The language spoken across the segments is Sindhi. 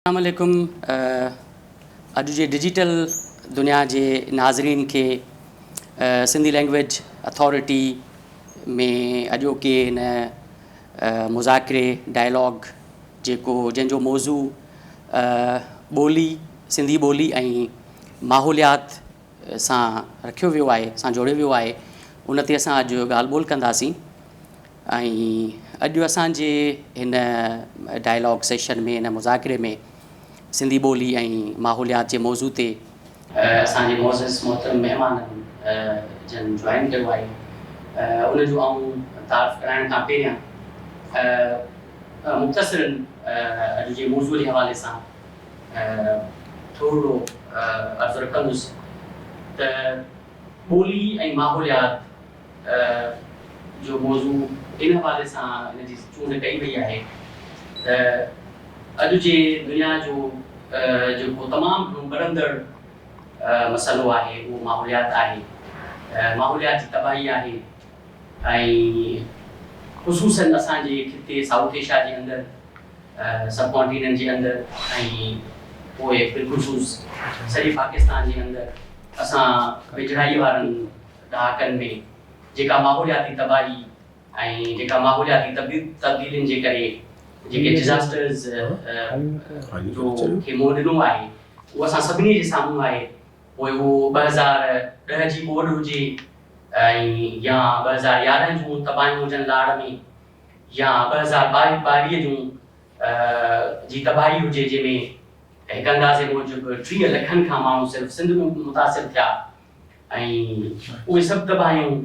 السلام عليڪم اڄ جي ڊجيٽل دنيا جي ناظرين کي سنڌي لينگويج اٿارٽي ۾ اڄوڪي هن مذاڪري ڊائلاگ جيڪو جنهن جو موضوع ٻولي سنڌي ٻولي ۽ ماحوليات سان رکيو ويو آهي سان جوڙيو ويو آهي ان تي اسان اڄ ڳالهه ٻولهه ڪنداسين ۽ اڄ اسان جي هن ڊائلاگ سيشن ۾ هن مذاڪري ۾ سنڌي ٻولي ۽ ماحوليات جي موضوع تي اسان جي معزز محترم مهمانن جن جوائن ڪيو آهي ان جو آئون تعارف ڪرائڻ کان پهريان مختصرن اڄ جي موضوع جي حوالي سان ٿورڙو عرض رکندس ته ٻولي ۽ ماحوليات جو موضوع ان حوالي سان ان جي چونڊ ڪئي وئي آهي ته اڄ جي دنيا جو جيڪو تمام گهڻو ٻرندڙ مسئلو آهي اهو ماحوليات آهي، ماحوليات جي تباهي آهي ۽ خصوصن اسان جي خطي سائوٿ ايشيا جي اندر سب ڪانٽيننٽ جي اندر ۽ پوء بالخصوص سڄي پاڪستان جي اندر اسان ويجهڙائي وارن ڏهاڪن ۾ جيڪا ماحولياتي تباهي ۽ جيڪا ماحولياتي تبديلين جي ڪري جيڪي ڊزاسٽرز جو کي منهن ڏنو آهي اهو اسان سڀني جي سامهون آهي پوء اهو 2010 جي ٻوڏ هجي ۽ يا 2011 جون تباهيون هجن لاڙ ۾ يا 2022 جون جي تباهي هجي جنهن ۾ هڪ اندازي موجب 30 لکن کان ماڻهو صرف سنڌ ۾ متاثر ٿيا ۽ اهي سڀ تباهيون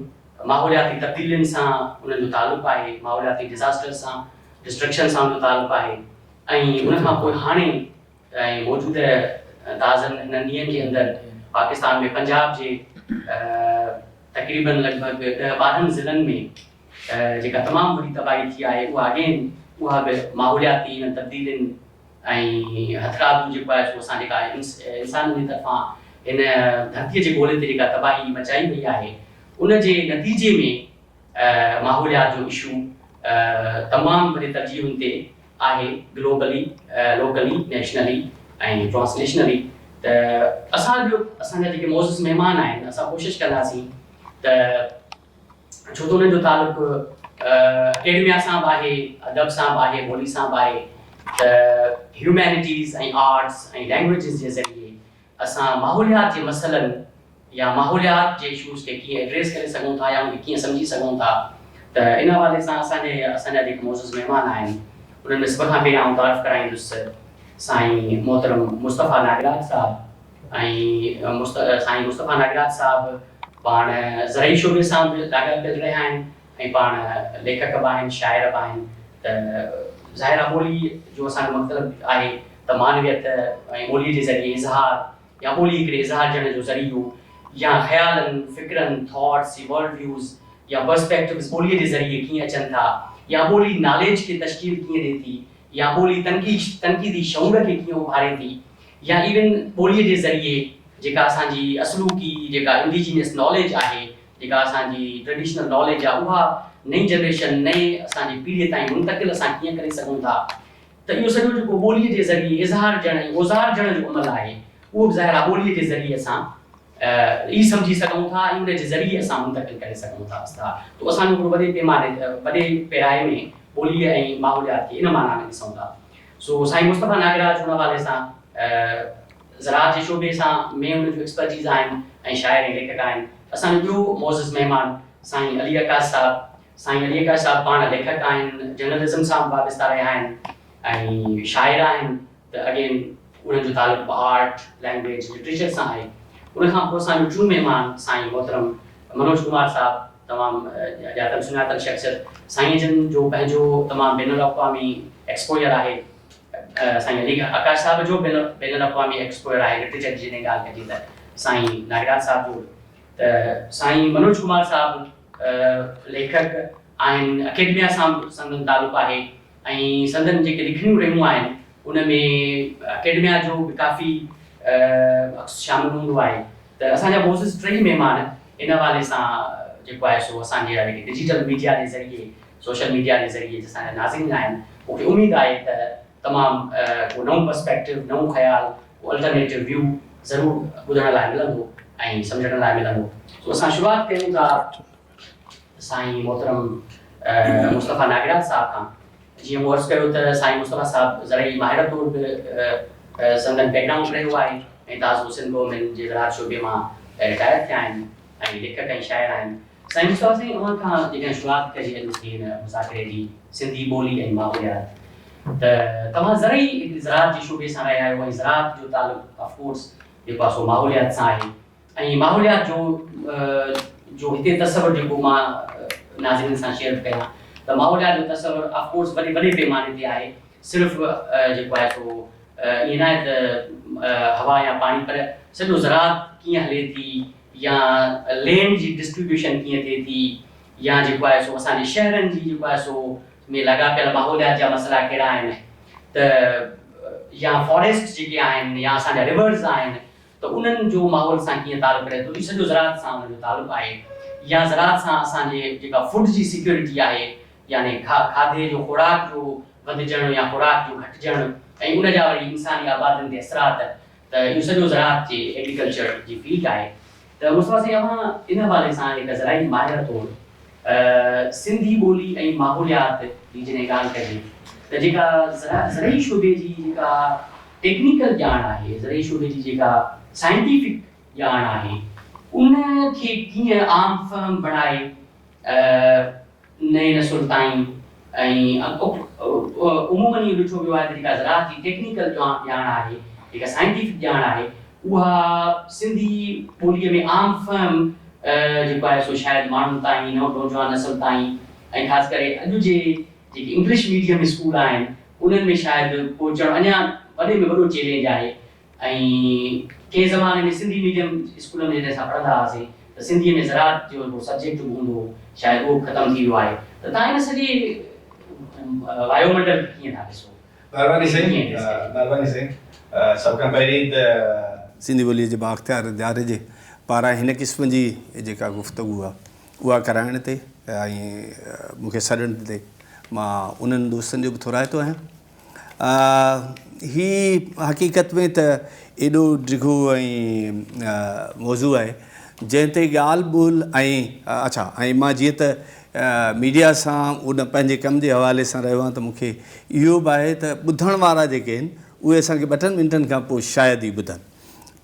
ماحولياتي تبديلين سان انهن جو تعلق آهي، ماحولياتي ڊزاسٽرز سان، ڊسٽرڪشن سان ان جو تعلق آهي ۽ ان کان پوء هاڻي ۽ موجوده تازن هنن ڏينهن جي اندر پاڪستان ۾ پنجاب جي تقريبن لڳ ڀڳ ڏهه ٻارهن ضلعن ۾ جيڪا تمام وڏي تباهي ٿي آهي اها اگين اها به ماحولياتي انهن تبديلين ۽ هٿرادو جيڪو آهي سو اسان جيڪا انسانن جي طرفان هن ڌرتيء جي گولي تي جيڪا تباهي مچائي وئي آهي ان جي نتيجي ۾ ماحوليات جو اشو تمام وڏي ترجيحن تي آهي گلوبلي، لوڪلي، نيشنلي ۽ ٽرانسنيشنلي ته اسان جو اسان جا جيڪي معزز مهمان آهن اسان ڪوشش ڪنداسين ته ڇو ته انهن جو تعلق اڪيڊميا سان به آهي، ادب سان به آهي، ٻولي سان به آهي ته هيومينٽيز ۽ آرٽس ۽ لينگويجز جي ذريعي اسان ماحوليات جي مسئلن يا ماحوليات جي اشوز کي ڪيئن ايڊريس ڪري سگهون ٿا يا ان کي ڪيئن سمجهي سگهون ٿا ته ان حوالي سان اسان جي اسان جا جيڪي معزز مهمان آهن انهن ۾ سڀ کان پهريان آئون تعارف ڪرائيندس سائين محترم مصطفيٰ ناگراج صاحب ۽ سائين مصطفيٰ ناگراج صاحب پاڻ زرعي شعبي سان به لاڳاپيل رهيا آهن ۽ پاڻ ليکڪ به آهن شاعر به آهن ته ظاهر آهي ٻولي جو اسان جو مطلب آهي ته معنويت ۽ ٻولي جي ذريعي اظهار يا ٻولي هڪڙي اظهارجڻ جو ذريعو يا خيالن فڪرن ٿاٽس ورلڊ ويوز يا پرسپيڪٽوز ٻولي جي ذريعي ڪيئن اچن ٿا يا ٻولي ناليج کي تشڪيل ڪيئن ڏي ٿي يا ٻولي تنقيدي شعور کي ڪيئن اڀاري ٿي يا ايون ٻوليء جي ذريعي جيڪا اسان جي اصلوڪي جيڪا انڊيجينس ناليج آهي، جيڪا اسان جي ٽريڊيشنل ناليج آهي اها نئين جنريشن، نئين اسان جي پيڙهيء تائين منتقل اسان ڪيئن ڪري سگهون ٿا ته اهو سڄو جيڪو ٻوليء جي ذريعي اظهارجڻ ۽ اوزارجڻ جو عمل آهي اهو به ظاهر آهي ٻوليء جي ذريعي اسان ئي سمجهي سگهون ٿا ۽ ان جي ذريعي اسان منتقل ڪري سگهون ٿا ته اسان جو هڪڙو وڏي پيماني وڏي پيرائي ۾ ٻوليء ۽ ماحوليات کي ان معنيٰ ۾ ڏسون ٿا. سو سائين مصطفيٰ ناگراج ان حوالي سان زراعت جي شعبي سان ۾ ان جون ايڪسپرٽيز آهن ۽ شاعر ۽ ليکڪ آهن. اسان جو ٻيو معزز مهمان سائين علي عڪاس صاحب، سائين علي عڪاس صاحب پاڻ ليکڪ آهن، جرنلزم سان به وابسته رهيا آهن ۽ شاعر آهن ته اگين انهن جو تعلق به آرٽ، لينگويج، لٽريچر سان آهي. ان کان پوء اسان جو ٽيون مهمان سائين محترم منوج ڪمار صاحب تمام ڄاتل سڃاتل شخصيت سائين جن جو پنهنجو تمام بين الاقوامي ايڪسپوجر آهي سائين علي آڪاش صاحب جو بين الاقوامي ايڪسپوجر آهي لٽريچر جي جڏهن ڳالهه ڪجي ته سائين ناگراج صاحب جو ته سائين منوج ڪمار صاحب ليکڪ آهن اڪيڊميا سان به سندن تعلق آهي ۽ سندن جيڪي لکڻيون رهيون آهن ان ۾ اڪيڊميا جو به ڪافي عڪس شامل هوندو آهي ته اسان جا معزز ٽئي مهمان ان حوالي سان جيڪو آهي سو اسان جي جيڪي ڊجيٽل ميڊيا جي ذريعي سوشل ميڊيا جي ذريعي اسان جا ناظرين آهن مون کي اميد آهي ته تمام ڪو نئون پرسپيڪٽو، نئون خيال، ڪو الٽرنيٽو ويو ضرور ٻڌڻ لاء ملندو ۽ سمجهڻ لاء ملندو. سو اسان شروعات ڪيون ٿا سائين محترم مصطفيٰ ناگراج صاحب کان. جيئن مون عرض ڪيو ته سائين مصطفيٰ صاحب زرعي ماهر طور به سندن بيڪ گرائونڊ رهيو آهي ۽ تازو سنڌ گورنمينٽ جي زراعت شعبي مان رٽائر ٿيا آهن ۽ ليکڪ ۽ شاعر آهن. سائين مصطفيٰ سائين اوهان کان جيڪڏهن شروعات ڪجي اڄوڪي هن مذاڪري جي سنڌي ٻولي ۽ ماحوليات ته توهان زرعي زراعت جي شعبي سان رهيا آهيو ۽ زراعت جو تعلق آف ڪورس جيڪو آهي سو ماحوليات سان آهي ۽ ماحوليات جو جو هتي تصور جيڪو مان ناظرين سان شيئر ڪيان ته ماحوليات جو تصور آف ڪورس وڏي وڏي پيماني تي آهي صرف جيڪو آهي سو ائين ناهي ته هوا يا پاڻي پر سڄو زراعت ڪيئن هلي ٿي يا لينڊ جي ڊسٽريبيوشن ڪيئن ٿئي ٿي يا جيڪو آهي سو اسان جي شهرن جي جيڪو آهي سو ۾ لاڳاپيل ماحوليات جا مسئلا ڪهڙا آهن ته يا فاريسٽ جيڪي آهن يا اسان جا ريورز آهن ته انهن جو ماحول سان ڪيئن تعلق رهي ٿو اهو سڄو زراعت سان ان جو تعلق آهي يا زراعت سان اسان جي جيڪا فوڊ جي سيڪيورٽي آهي يعني کاڌي جو خوراڪ جو وڌجڻ يا خوراڪ جو گهٽجڻ ۽ ان جا وري انساني آبادين تي اثرات ته اهو سڄو زراعت جي ايگريڪلچر جي فيلڊ آهي ته مصطفيٰ سائين اوهان ان حوالي سان هڪ زرعي ماهر طور سنڌي ٻولي ۽ ماحوليات جي جڏهن ڳالهه ڪجي ته جيڪا زرعي شعبي جي جيڪا ٽيڪنيڪل ڄاڻ آهي زرعي شعبي جي جيڪا سائنٽيفڪ ڄاڻ آهي ان کي ڪيئن عام فهم بڻائي نئين نسل تائين ۽ عموماً اهو ڏٺو ويو آهي ته جيڪا زراعت جي ٽيڪنيڪل ڄاڻ آهي، جيڪا سائنٽيفڪ ڄاڻ آهي، اها سنڌي ٻوليء ۾ عام فهم جيڪو آهي سو شايد ماڻهن تائين، نوجوان نسل تائين ۽ خاص ڪري اڄ جي جيڪي انگلش ميڊيم اسڪول آهن، انهن ۾ شايد پهچڻ اڃا وڏي ۾ وڏو چئلينج آهي. ۽ ڪنهن زماني ۾ سنڌي ميڊيم اسڪولن ۾ جڏهن اسان پڙهندا هئاسين ته سنڌيء ۾ زراعت جو هڪڙو سبجيڪٽ به هوندو هو، شايد اهو به ختم ٿي ويو آهي ته توهان ان سڄي وايو منڊل کي ڪيئن ٿا ڏسو؟ مهرباني سائين مهرباني سائين سڀ کان پهرين ته. سنڌي ٻوليء جي بااختيار اداري جي پاران هن قسم جي جيڪا گفتگو آهي اها ڪرائڻ تي ۽ مون کي سڏڻ تي مان انهن دوستن جو به ٿورائتو آهيان. هي حقيقت ۾ ته ايڏو ڊگهو ۽ موضوع آهي جنهن تي ڳالهه ٻولهه ۽ اڇا ۽ مان جيئن ته ميڊيا سان ان پنهنجي ڪم جي حوالي سان رهيو آهيان ته مون کي اهو به آهي ته ٻڌڻ وارا جيڪي آهن اهي اسان کي ٻه ٽن منٽن کان پوء شايد ئي ٻڌن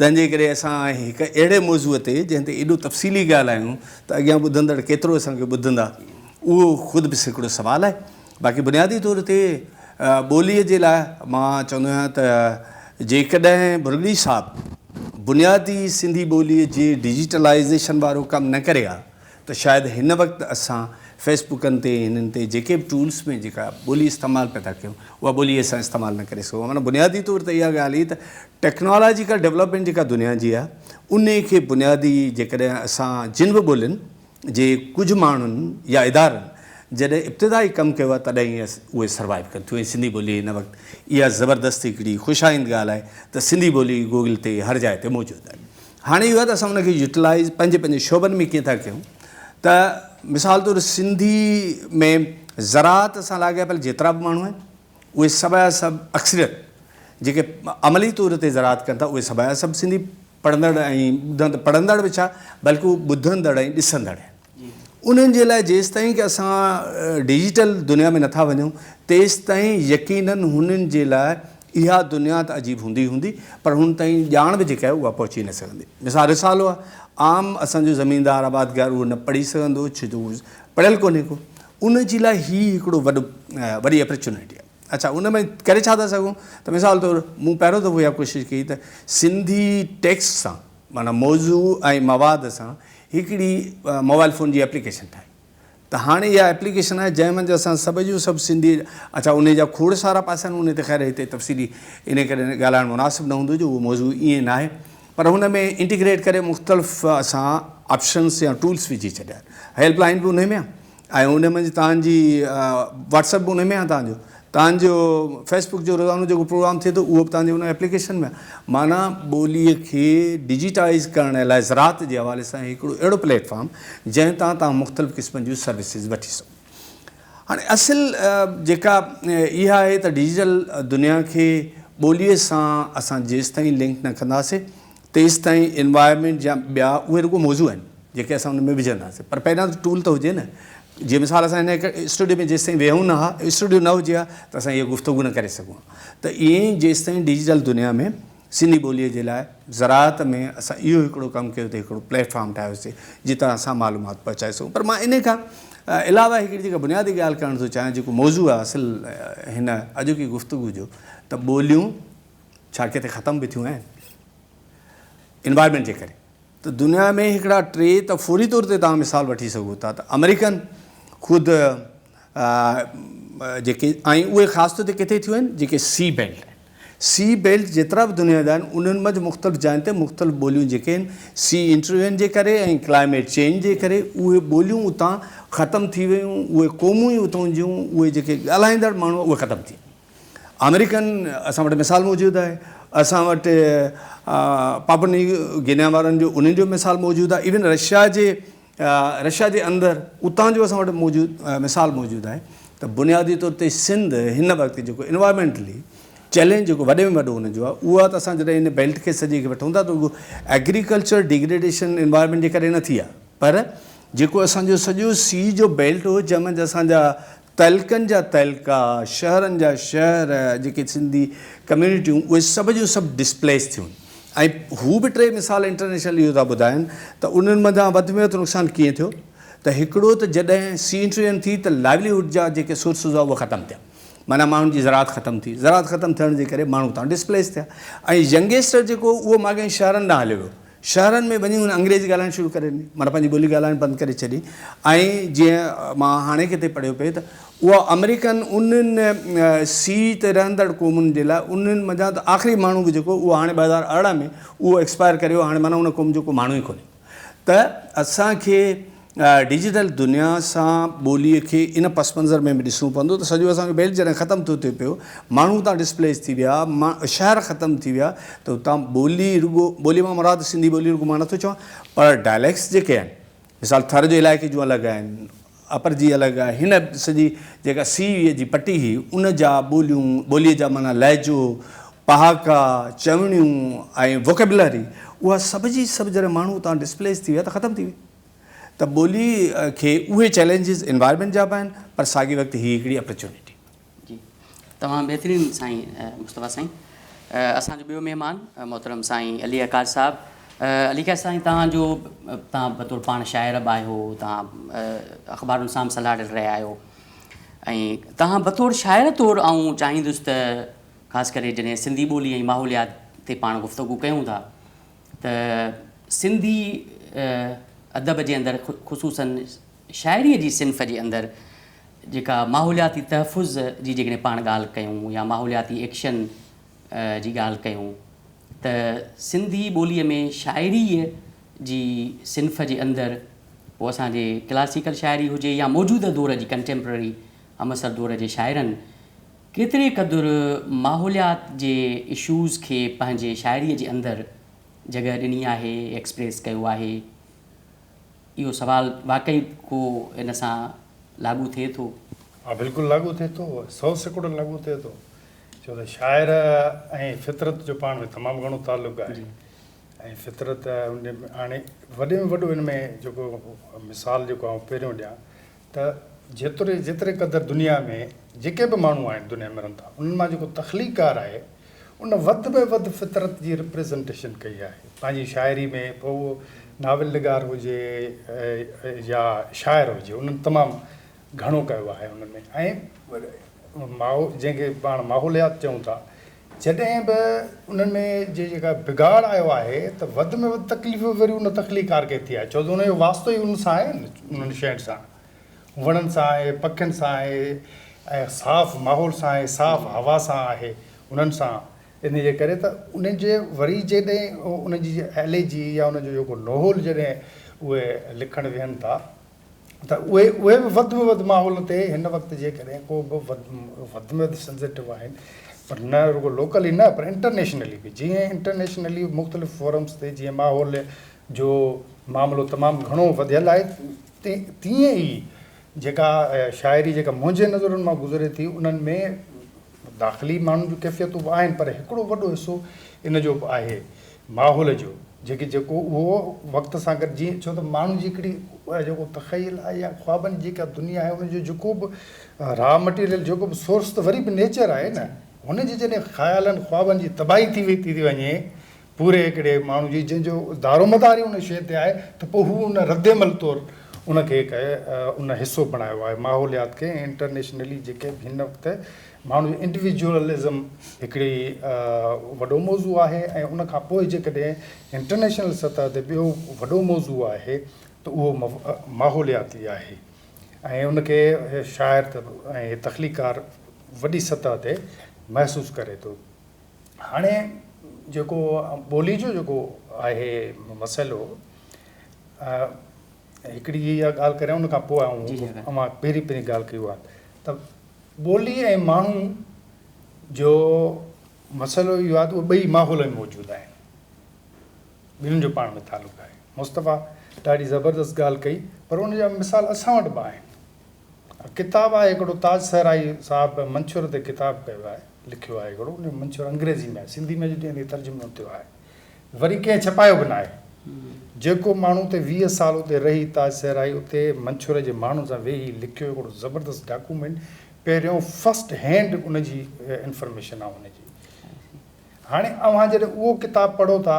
تنهن جي ڪري اسان هڪ اهڙي موضوع تي جنهن تي ايڏو تفصيلي ڳالهايون ته اڳيان ٻڌندڙ ڪيترو اسان کي ٻڌندا اهو خود به هڪڙو سوال آهي باقي بنيادي طور تي ٻوليء جي لاء مان چوندو آهيان ته جيڪڏهن ڀرڳڙي صاحب بنيادي سنڌي ٻوليء جي ڊجيٽلائيزيشن وارو ڪم نه ڪري ها ته شايد هن وقت اسان فيس بڪن تي هنن تي جيڪي به ٽولس ۾ جيڪا ٻولي استعمال پيا ٿا ڪيون اها ٻولي اسان استعمال نه ڪري سگهون معنيٰ بنيادي طور تي اها ڳالهه هئي ته ٽيڪنالاجيڪل ڊولپمينٽ جيڪا دنيا جي آهي انهي کي بنيادي جيڪڏهن اسان جن به ٻولين جي ڪجهه ماڻهن يا ادارن جڏهن ابتدائي ڪم ڪيو آهي تڏهن ئي اهي سروائيو ڪن ٿيون ۽ سنڌي ٻولي هن وقت اها زبردست هڪڙي خوش آئند ڳالهه آهي ته سنڌي ٻولي گوگل تي هر جاء تي موجود آهي هاڻي اهو آهي ته اسان ان کي يوٽيلائيز پنهنجي پنهنجي شعبن ۾ ڪيئن ٿا ڪيون ته مثال طور سنڌي ۾ زراعت سان لاڳاپيل جيترا به ماڻهو آهن اهي سڀ جا سڀ اڪثريت جيڪي عملي طور تي زراعت ڪن ٿا اهي سڀ جا سڀ سنڌي پڙهندڙ ۽ ٻڌندڙ، پڙهندڙ به ڇا بلڪه هو ٻڌندڙ ۽ ڏسندڙ آهن. انهن جي لاء جيستائين ڪه اسان ڊجيٽل دنيا ۾ نٿا وڃون تيستائين يقينن هنن جي لاء اها دنيا ته عجيب هوندي ئي هوندي پر هن تائين ڄاڻ به جيڪا آهي اها پهچي نه سگهندي. مثال رسالو آهي عام اسان جو زميندار آبادگار اهو نه پڙهي سگهندو ڇو جو هو پڙهيل ڪونهي ڪو ان جي لاء هي هڪڙو وڏو وڏي اپرچونٽي آهي. اڇا ان ۾ ڪري ڇا ٿا سگهون ته مثال طور مون پهريون دفعو اها ڪوشش ڪئي ته سنڌي ٽيڪسٽ سان معنيٰ موضوع ۽ مواد سان هڪڙي موبائل فون جي ايپليڪيشن ٺاهي ته هاڻي اها ايپليڪيشن آهي جنهن منجهه اسان سڀ جون سڀ سنڌي اڇا ان جا کوڙ سارا پاسا آهن ان تي خير هتي تفصيلي ان ڪري ڳالهائڻ مناسب نه هوندو جو اهو موضوع ائين ناهي پر هن ۾ انٽيگريٽ ڪري مختلف اسان آپشنس يا ٽولس وجهي ڇڏيا آهن هيلپ لائن به ان ۾ آهي ۽ ان منجهه توهان جي واٽس ايپ به ان ۾ آهي توهان جو توهان جو فيس بڪ جو روزانو جيڪو پروگرام ٿئي ٿو اهو به توهان جي ان ايپليڪيشن ۾ آهي معنيٰ ٻوليء کي ڊجيٽائيز ڪرڻ لاء زراعت جي حوالي سان هڪڙو اهڙو پليٽ فارم جنهن تان توهان مختلف قسمن جون سروسز وٺي سگهو. هاڻي اصل جيڪا اها آهي ته ڊجيٽل دنيا کي ٻوليء سان اسان جيستائين لنڪ نه ڪنداسين تيستائين انوائرمينٽ جا ٻيا اهي رڳو موضوع آهن جيڪي اسان ان ۾ وجهنداسين پر پهريان ته ٽول ته هجي نه جيئن مثال اسان هن اسٽوڊيو ۾ جيستائين ويهون نه ها اسٽوڊيو نه هجي ها ته اسان اها گفتگو نه ڪري سگهون ها ته ائين ئي جيستائين ڊجيٽل دنيا ۾ سنڌي ٻوليء جي لاء زراعت ۾ اسان اهو هڪڙو ڪم ڪيو ته هڪڙو پليٽ فارم ٺاهيوسين جتان اسان معلومات پهچائي سگهون پر مان انهي کان علاوه هڪڙي جيڪا بنيادي ڳالهه ڪرڻ ٿو چاهيان جيڪو موضوع آهي اصل هن اڄوڪي گفتگو جو ته ٻوليون ڇا ڪٿي ختم به ٿيون آهن انوائرمينٽ جي ڪري ته دنيا ۾ هڪڙا ٽي ته فوري طور تي توهان مثال وٺي سگهو ٿا ته آمريڪن خود جيڪي ۽ اهي خاص طور تي ڪٿي ٿيون آهن جيڪي سي بيلٽ آهن سي بيلٽ جيترا به دنيا جا آهن انهن منجهه مختلف جاين تي مختلف ٻوليون جيڪي آهن سي انٽروين جي ڪري ۽ ڪلائميٽ چينج جي ڪري اهي ٻوليون اتان ختم ٿي ويون اهي قومون ئي اتان جون اهي جيڪي ڳالهائيندڙ ماڻهو اهي ختم ٿي ويا آمريڪن اسان وٽ مثال موجود آهي اسان وٽ پاپوا نيو گنيا وارن جو انهن جو مثال موجود آهي ايون رشيا جي رشيا جي اندر اتان جو اسان وٽ موجود مثال موجود آهي ته بنيادي طور تي سنڌ هن وقت جيڪو انوائرمينٽلي چئلينج جيڪو وڏي ۾ وڏو ان جو آهي اهو آهي ته اسان جڏهن ان بيلٽ کي سڄي کي وٺون ٿا ته رڳو ايگريڪلچر ڊيگريڊيشن انوائرمينٽ جي ڪري نه ٿي آهي پر جيڪو اسان جو سڄو سي جو بيلٽ هو جنهن منجهه اسان جا تعلقن جا تعلقا، شهرن جا شهر، جيڪي سنڌي ڪميونٽيون اهي سڀ جون سڀ ڊسپليس ٿيون ۽ هو به ٽي مثال انٽرنيشنل اهو ٿا ٻڌائن ته انهن منجهان وڌ ۾ وڌ نقصان ڪيئن ٿيو ته هڪڙو ته جڏهن سي انٽريئن ٿي ته لائيولي هوڊ جا جيڪي سورسز هئا اهي ختم ٿيا معنيٰ ماڻهن جي زراعت ختم ٿي زراعت ختم ٿيڻ جي ڪري ماڻهو اتان ڊسپليس ٿيا ۽ ينگيسٽر جيڪو اهو ماڳهين شهرن ڏانهن هليو ويو شهرن ۾ وڃي هن انگريزي ڳالهائڻ شروع ڪري ڏني، معنيٰ پنهنجي ٻولي ڳالهائڻ بند ڪري ڇڏي ۽ جيئن مان هاڻي ڪٿي پڙهيو پئي ته اها آمريڪن انهن سي تي رهندڙ قومن جي لاء انهن منجهان ته آخري ماڻهو به جيڪو اهو هاڻي 2018 ۾ اهو ايڪسپائر ڪري ويو هاڻي معنيٰ ان قوم جو ڪو ماڻهو ئي ڪونهي ته اسان کي ڊجيٽل دنيا سان ٻوليء کي ان پس منظر ۾ به ڏسڻو پوندو ته سڄو اسان جو بيلٽ جڏهن ختم ٿو ٿئي پيو، ماڻهو اتان ڊسپليس ٿي ويا، شهر ختم ٿي ويا ته اتان ٻولي رڳو ٻولي مان مراد سنڌي ٻولي رڳو مان نٿو چوان پر ڊائليڪٽس جيڪي آهن مثال ٿر جي علائقي جون الڳ آهن، اپر جي الڳ آهي، هن سڄي جيڪا سي جي پٽي هئي ان جا ٻوليون، ٻوليء جا معنيٰ لهجو، پهاڪا، چوڻيون ۽ ووڪيبلري اها سڀ جي سڀ جڏهن ماڻهو اتان ڊسپليس ٿي ويا ته ختم ٿي وئي. ته ٻولي کي اهي چئلينجز انوائرمينٽ جا به آهن پر ساڳي وقت هي هڪڙي اپرچونٽي. جي تمام بهترين سائين مصطفيٰ سائين اسان جو ٻيو مهمان محترم سائين علي عڪاش صاحب علي عڪاش سائين توهان جو توهان بطور پاڻ شاعر به آهيو توهان اخبارن سان به سلهاڙيل رهيا آهيو ۽ توهان بطور شاعر طور آئون چاهيندس ته خاص ڪري جڏهن سنڌي ٻولي ۽ ماحوليات تي پاڻ گفتگو ڪيون ٿا ته سنڌي ادب جي اندر خصوصاً شاعريء جي صنف جي اندر جيڪا ماحولياتي تحفظ جي جيڪڏهن پاڻ ڳالهه ڪيون يا ماحولياتي ايڪشن جي ڳالهه ڪيون ته سنڌي ٻوليء ۾ شاعريء جي صنف جي اندر پوء اسان جي ڪلاسيڪل شاعري هجي يا موجوده دور جي ڪنٽيمپرري همعصر دور جي شاعرن ڪيتري قدر ماحوليات جي اشوز کي پنهنجي شاعريء جي اندر جڳهه ڏني آهي، ايڪسپريس ڪيو آهي؟ اهو سوال واقعي ڪو ان سان لاڳو ٿئي ٿو؟ ها بلڪل لاڳو ٿئي ٿو، 100% لاڳو ٿئي ٿو، ڇو ته شاعر ۽ فطرت جو پاڻ ۾ تمام گهڻو تعلق آهي ۽ فطرت ان هاڻي وڏي ۾ وڏو ان ۾ جيڪو مثال جيڪو آئون پهريون ڏيان ته جيتري جيتري قدر دنيا ۾ جيڪي به ماڻهو آهن دنيا ۾ رهن ٿا انهن مان جيڪو تخليقڪار آهي ان وڌ ۾ وڌ فطرت جي رپريزنٽيشن ڪئي آهي پنهنجي شاعري ۾ پوء اهو ناول نگار هجي يا شاعر هجي انهن تمام گهڻو ڪيو آهي ان ۾ ۽ ماحول جنهن کي پاڻ ماحوليات چئون ٿا جڏهن به انهن ۾ جي جيڪا بگاڙ آيو آهي ته وڌ ۾ وڌ تڪليف وري ان تخليقڪار کي ٿي آهي ڇو ته ان جو واسطو ئي ان سان آهي نه انهن شين سان وڻن سان آهي پکين سان آهي ۽ صاف ماحول سان آهي صاف هوا سان آهي انهن سان ان جي ڪري ته انهن جي وري جڏهن انهن جي ايليجي يا انهن جو جيڪو نوحل جڏهن اهي لکڻ ويهن ٿا ته اهي اهي به وڌ ۾ وڌ ماحول تي هن وقت جيڪڏهن ڪو به وڌ وڌ ۾ وڌ سينسيٽو آهن پر نه رڳو لوڪلي نه پر انٽرنيشنلي به جيئن انٽرنيشنلي مختلف فورمز تي جيئن ماحول جو معاملو تمام گهڻو وڌيل آهي تيئن ئي جيڪا شاعري جيڪا منهنجي نظرن مان گذري ٿي انهن ۾ داخلي ماڻهن جون ڪيفيتون به آهن پر هڪڙو وڏو حصو ان جو به آهي ماحول جو جيڪي جيڪو اهو وقت سان گڏ جيئن ڇو ته ماڻهو جي هڪڙي جيڪو تخيل آهي يا خوابن جي جيڪا دنيا آهي ان جو جيڪو به را مٽيريل جيڪو به سورس ته وري به نيچر آهي نه هن جي جڏهن خيالن خوابن جي تباهي ٿي وئي ٿي وڃي پوري هڪڙي ماڻهو جي جنهن جو دارومدار ئي ان شيء تي آهي ته پوء هو ان ردعمل طور ان کي هڪ ان حصو بڻايو آهي ماحوليات کي ۽ انٽرنيشنلي جيڪي به هن وقت ماڻهو جو انڊيويجوئلزم هڪڙي وڏو موضوع آهي ۽ ان کان پوء جيڪڏهن انٽرنيشنل سطح تي ٻيو وڏو موضوع آهي ته اهو ماحولياتي آهي ۽ ان کي شاعر ۽ تخليقار وڏي سطح تي محسوس ڪري ٿو. هاڻي جيڪو ٻولي جو جيڪو آهي مسئلو هڪڙي اها ڳالهه ڪريان ان کان پوء آئون اوهان پهرين پهرين ڳالهه ڪئي اها ته ٻولي ۽ ماڻهو جو مسئلو اهو آهي ته اهي ٻئي ماحول ۾ موجود آهن ٻنهي جو پاڻ ۾ تعلق آهي مصطفيٰ ڏاڍي زبردست ڳالهه ڪئي پر ان جا مثال اسان وٽ به آهن ڪتاب آهي هڪڙو تاج صحرائي صاحب منڇر تي ڪتاب ڪيو آهي لکيو آهي هڪڙو ان منڇر انگريزي ۾ آهي سنڌي ۾ اڄ تائين ترجمو نه ٿيو آهي وري ڪنهن ڇپايو به ناهي جيڪو ماڻهو اتي 20 سال اتي رهي تاج صحرائي اتي منڇر جي ماڻهن سان ويهي لکيو هڪڙو زبردست ڊاڪومينٽ پهريون فرسٽ هينڊ ان جي انفارميشن آهي ان جي هاڻي اوهان جڏهن اهو ڪتاب پڙهو ٿا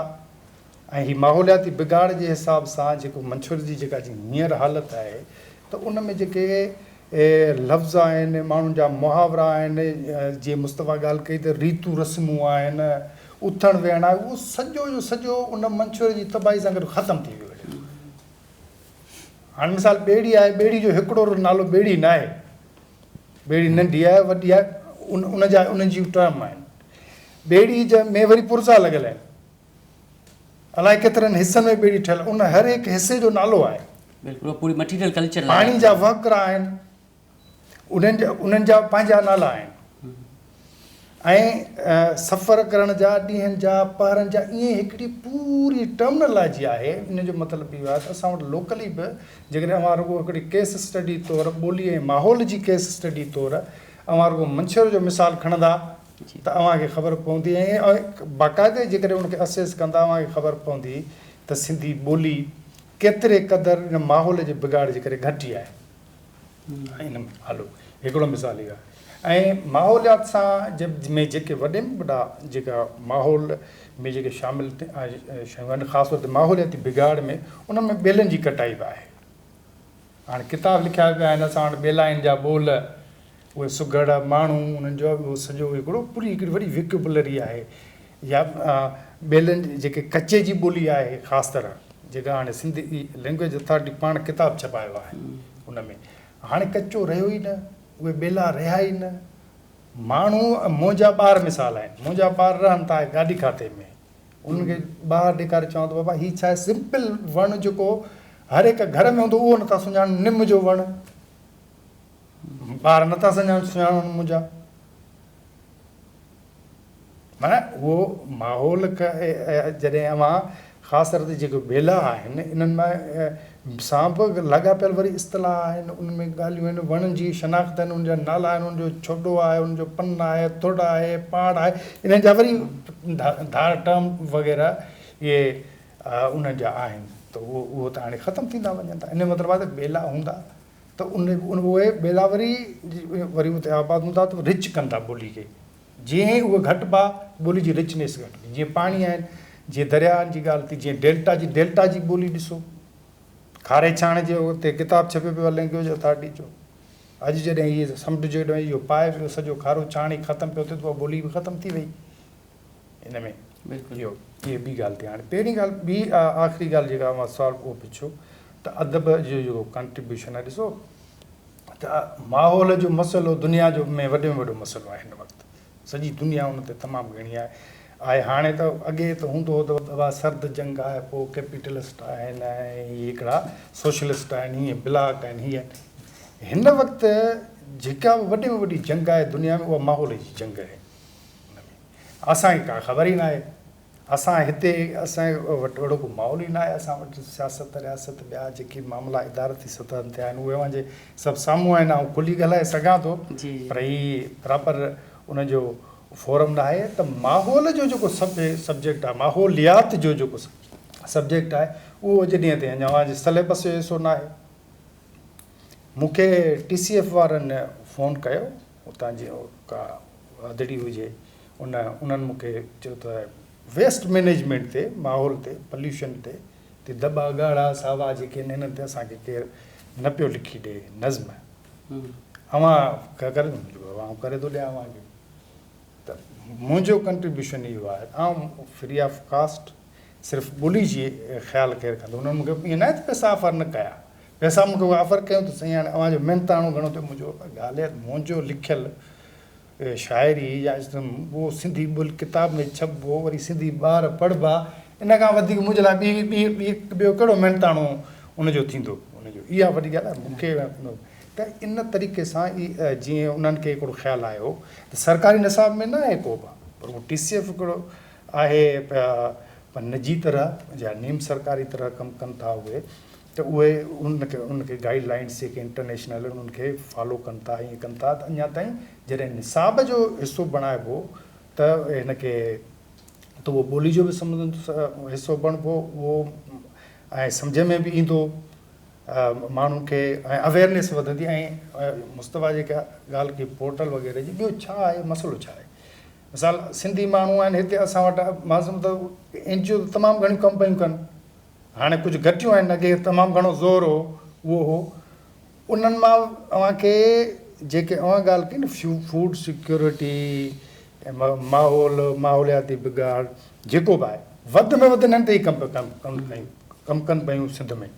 ۽ هي ماحولياتي بگاڙ جي حساب سان جيڪو منڇر جي جيڪا هينئر حالت آهي ته ان ۾ جيڪي لفظ آهن، ماڻهن جا محاورا آهن، جيئن مصطفيٰ ڳالهه ڪئي ته ريتون رسمون آهن، اٿڻ ويهڻ آهي، اهو سڄو جو سڄو ان منڇر جي تباهي سان گڏ ختم ٿي ويو هليو. هاڻي مثال ٻيڙي آهي، ٻيڙي جو هڪڙو نالو ٻيڙي ناهي. ٻيڙي ننڍي آهي وڏي آهي ان جا انهن جون ٽرم آهن. ٻيڙي جي ۾ وري پرزا لڳل آهن. الائي ڪيترن حصن ۾ ٻيڙي ٺهيل ان هر هڪ حصي جو نالو آهي. بلڪل اهو پوري مٽيريل ڪلچر لاء پاڻي جا وهڪرا آهن انهن جا انهن جا پنهنجا نالا آهن ۽ سفر ڪرڻ جا ڏينهن جا پهرن جا ائين هڪڙي پوري ٽرمنالاجي آهي ان جو مطلب اهو آهي ته اسان وٽ لوڪلي به جيڪڏهن اوهان رڳو هڪڙي ڪيس اسٽڊي طور ٻولي ۽ ماحول جي ڪيس اسٽڊي طور اوهان رڳو منڇر جو مثال کڻندا ته اوهان کي خبر پوندي ۽ باقاعدي جيڪڏهن ان کي اسيس ڪندا اوهان کي خبر پوندي ته سنڌي ٻولي ڪيتري قدر ان ماحول جي بگاڙ جي ڪري گهٽي آهي. ان هلو هڪڙو مثال اهو آهي ۽ ماحوليات سان ۾ جيڪي وڏي ۾ وڏا جيڪا ماحول ۾ جيڪي شامل شيون آهن خاص طور تي ماحولياتي بگاڙ ۾ ان ۾ ٻيلن جي ڪٽائي به آهي. هاڻي ڪتاب لکيا پيا آهن اسان وٽ ٻيلائين جا ٻول، اهي سگهڙ ماڻهو انهن جو اهو سڄو هڪڙو پوري هڪڙي وڏي ويڪيوبلري آهي يا ٻيلن جي جيڪي ڪچي جي ٻولي آهي خاص طرح جيڪا هاڻي سنڌ لينگويج اٿارٽي پاڻ ڪتاب ڇپايو آهي ان ۾ هاڻي ڪچو رهيو ئي نه اهي ٻيلا رهيا ئي نه ماڻهو منهنجا ٻار مثال آهن منهنجا ٻار رهن ٿا گاڏي کاتي ۾ انهن کي ٻاهر ڏيکاري چوان ٿو بابا هي ڇا آهي سمپل وڻ جيڪو هر هڪ گهر ۾ هوندو اهو نٿا سڃاڻن نم جو وڻ ٻار نٿا سڃاڻن سڃاڻن منهنجا معنيٰ اهو ماحول جڏهن اوهان خاص طور تي جيڪي ٻيلا آهن انهن مان سان به لاڳاپيل وري اصطلاح آهن ان ۾ ڳالهيون آهن وڻن جي شناخت آهن ان جا نالا آهن ان جو ڇوڏو آهي ان جو پن آهي تڙ آهي پاڙ آهي انهن جا وري ڌار ٽرم وغيره اهي انهن جا آهن ته اهو اهو ته هاڻي ختم ٿيندا وڃن ٿا ان جو مطلب آهي ته ٻيلا هوندا ته ان اهي ٻيلا وري وري اتي آباد هوندا ته رچ ڪندا ٻولي کي جيئن ئي اهي گهٽبا، ٻولي جي رچنيس گهٽبي. جيئن پاڻي آهن، جيئن درياهن جي ڳالهه ٿي، جيئن ڊيلٽا جي، ڊيلٽا جي ٻولي ڏسو. کاري ڇاڻ جي تي ڪتاب ڇپيو پيو آهي لينگويج اٿارٽي جو. اڄ جڏهن هيء سمنڊ جيڏو اهو پائي پيو، سڄو کارو ڇاڻ ئي ختم پيو ٿئي ته اها ٻولي به ختم ٿي وئي. ان ۾ اهو اهي ٻي ڳالهه ٿي. هاڻي پهرين ڳالهه ٻي آخري ڳالهه جيڪا اوهان سوال اهو پڇيو ته ادب جو جيڪو ڪنٽريبيوشن آهي ڏسو ته ماحول جو مسئلو دنيا جو ۾ وڏي ۾ وڏو مسئلو آهي هن وقت سڄي دنيا ان تي تمام گهڻي آهي آهي هاڻي ته اڳي ته هوندو هو ته بابا سرد جنگ آهي پوء ڪيپيٽلسٽ آهن ۽ هي هڪڙا سوشلسٽ آهن هيئن بلاڪ آهن هي آهن هن وقت جيڪا به وڏي ۾ وڏي جنگ آهي دنيا ۾ اها ماحول جي جنگ آهي ان ۾ اسان کي ڪا خبر ئي ناهي. اسان هتي اسان وٽ اهڙو ڪو ماحول ئي ناهي اسان وٽ سياست رياست ٻيا جيڪي معاملا ادارتي سطحن تي آهن اهي اوهان جي سڀ سامهون آهن آئون کلي ڳالهائي سگهان ٿو پر هي پراپر ان جو فورم ناهي ته ماحول جو جيڪو سبجيڪٽ آهي ماحوليات جو جيڪو سبجيڪٽ آهي اهو اڄ ڏينهن تائين اڃا اوهان جي سليبس جو حصو ناهي مون کي ٽي سي ايف وارن فون ڪيو اتان جي ڪا ادڙي هجي ان انهن مون کي چيو ته ويسٽ مئنيجمينٽ تي ماحول تي پليوشن تي تي دٻا ڳاڙها ساوا جيڪي آهن انهن تي اسان کي ڪير نه پيو لکي ڏي نظم اوهان ڪري ڏيو آئون ڪري ٿو ڏيان اوهان کي ته منهنجو ڪنٽريبيوشن اهو آهي آئون فري آف ڪاسٽ صرف ٻولي جي خيال کي رکندو انهن مون کي ائين نه آهي ته پئسا آفر نه ڪيا پئسا مون کي آفر ڪيو ته سائين هاڻي اوهان جو محنتاڻو گهڻو ٿيو منهنجو ڳالهه آهي منهنجو لکيل شاعري يا اهو سنڌي ٻول ڪتاب ۾ ڇپبو وري سنڌي ٻار پڙهبا ان کان وڌيڪ منهنجي لاء ٻي ٻي ٻي ٻيو ڪهڙو محنتاڻو ان جو ٿيندو ان جو اها وڏي ڳالهه آهي مون کي ته ان طريقي سان ئي جيئن انهن کي هڪڙو خيال آيو ته سرڪاري نصاب ۾ نه آهي ڪو به پر اهو ٽي سي ايف هڪڙو آهي نجي طرح يا نيم سرڪاري طرح ڪم ڪن ٿا اهي ته اهي ان کي ان کي گائيڊ لائينس جيڪي انٽرنيشنل آهن انهن کي فالو ڪن ٿا ائين ڪن ٿا ته اڃا تائين جڏهن نصاب جو حصو بڻائبو ته هن کي ته اهو ٻولي جو به سمجهه حصو بڻبو اهو ۽ سمجهه ۾ به ايندو ماڻهن کي ۽ اويئرنيس وڌندي ۽ مصطفيٰ جيڪا ڳالهه ڪئي پورٽل وغيره جي ٻيو ڇا آهي مسئلو ڇا آهي مثال سنڌي ماڻهو آهن هتي اسان وٽ مان سمجهان ٿو اين جي او تمام گهڻيون ڪم پيون ڪن هاڻي ڪجهه گهٽيون آهن اڳي تمام گهڻو زور هو اهو هو انهن مان اوهان کي جيڪي اوهان ڳالهه ڪئي نه فوڊ سيڪيورٽي ماحول ماحولياتي بگاڙ جيڪو به آهي وڌ ۾ وڌ انهن تي ئي ڪم ڪم ڪن پيون سنڌ ۾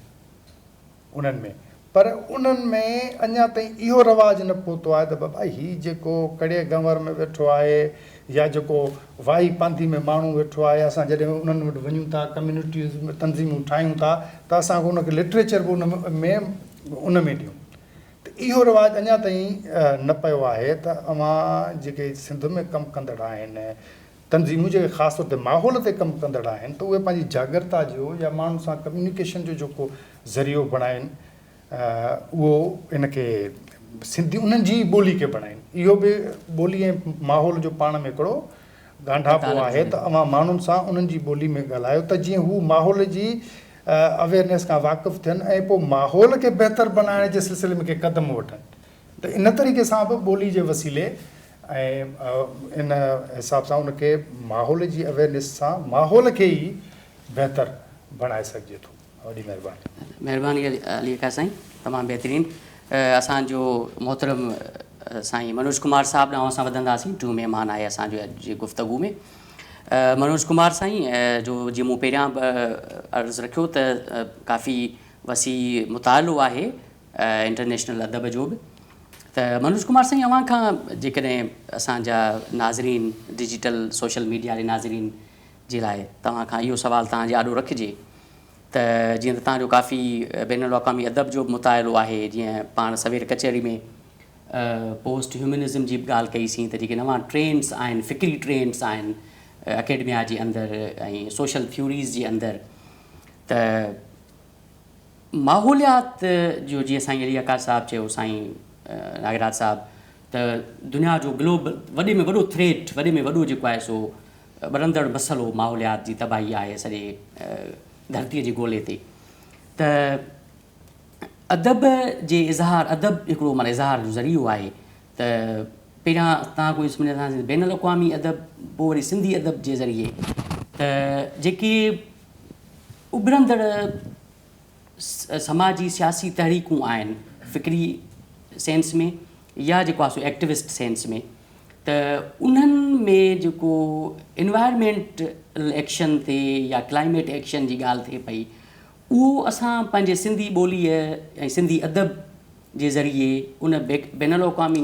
انهن ۾ پر انهن ۾ اڃا تائين اهو رواج نه پهتو آهي ته بابا هي جيڪو ڪڙي گنور ۾ ويٺو آهي يا جيڪو واهي پانڌي ۾ ماڻهو ويٺو آهي اسان جڏهن انهن وٽ وڃون ٿا ڪميونٽيز ۾ تنظيمون ٺاهيون ٿا ته اسان کي ان کي لٽريچر به ان ۾ ان ۾ ڏيون ته اهو رواج اڃا تائين نه پيو آهي ته اوهان جيڪي سنڌ ۾ ڪم ڪندڙ آهن تنظيمون جيڪي خاص طور تي ماحول تي ڪم ڪندڙ آهن ته اهي پنهنجي جاڳرتا جو يا ماڻهن سان ڪميونيڪيشن جو جيڪو ذريعو بڻائين اهو ان کي سنڌي انهن جي ئي ٻولي کي بڻائين اهو به ٻولي ۽ ماحول جو پاڻ ۾ هڪڙو ڳانڍاپو آهي ته اوهان ماڻهن سان انهن جي ٻولي ۾ ڳالهايو ته جيئن هو ماحول جي اويئرنيس کان واقف ٿين ۽ پوء ماحول کي بهتر بڻائڻ جي سلسلي ۾ ڪي قدم وٺن ته ان طريقي سان به ٻولي جي وسيلي ۽ ان حساب سان ان کي ماحول جي اويئرنيس سان ماحول کي ئي بهتر بڻائي سگهجي ٿو. وڏي مهرباني. مهرباني علي آقا سائين تمام بهترين اسان جو محترم سائين منوج ڪمار صاحب ڏانهن اسان وڌنداسين ٽيون مهمان آهي اسان جو اڄ جي گفتگو ۾ منوج ڪمار سائين جو جيئن مون پهريان به عرض رکيو ته ڪافي وسيع مطالعو آهي انٽرنيشنل ادب جو به ته منوج ڪمار سائين اوهان کان جيڪڏهن اسان جا ناظرين ڊجيٽل سوشل ميڊيا جي ناظرين جي لاء توهان کان اهو سوال توهان جي آڏو رکجي ته جيئن ته توهان جو ڪافي بين الاقوامي ادب جو به مطالعو آهي جيئن پاڻ سوير ڪچهري ۾ پوسٽ هيومنزم جي به ڳالهه ڪئي سين ته جيڪي نوان ٽرينڊس آهن فڪري ٽرينڊس آهن اڪيڊميا جي اندر ۽ سوشل ٿيوريز جي اندر ته ماحوليات جو جيئن سائين علي آڪاش صاحب چيو سائين ناگراج صاحب ته دنيا جو گلوب وڏي ۾ وڏو ٿريٽ وڏي ۾ وڏو جيڪو آهي سو ٻرندڙ مسئلو ماحوليات جي تباهي آهي سڄي ڌرتي جي گولي تي ته ادب جي اظهار ادب هڪڙو معنی اظهار جو ذريعو آهي ته پهريان تان ڪوئي سمجھنداسين بين الاقوامي ادب پوء وري سنڌي ادب جي ذريعي ته جيڪي اڀرندڙ سماجي سياسي تحريڪون آهن فڪري سينس ۾ يا جيڪو آهي سو ايڪٽوسٽ سينس ۾ ته انهن ۾ جيڪو انوائرمينٽل ايڪشن تي يا ڪلائميٽ ايڪشن جي ڳالهه ٿئي پئي اهو اسان پنهنجي سنڌي ٻوليء ۽ سنڌي ادب جي ذريعي ان بين الاقوامي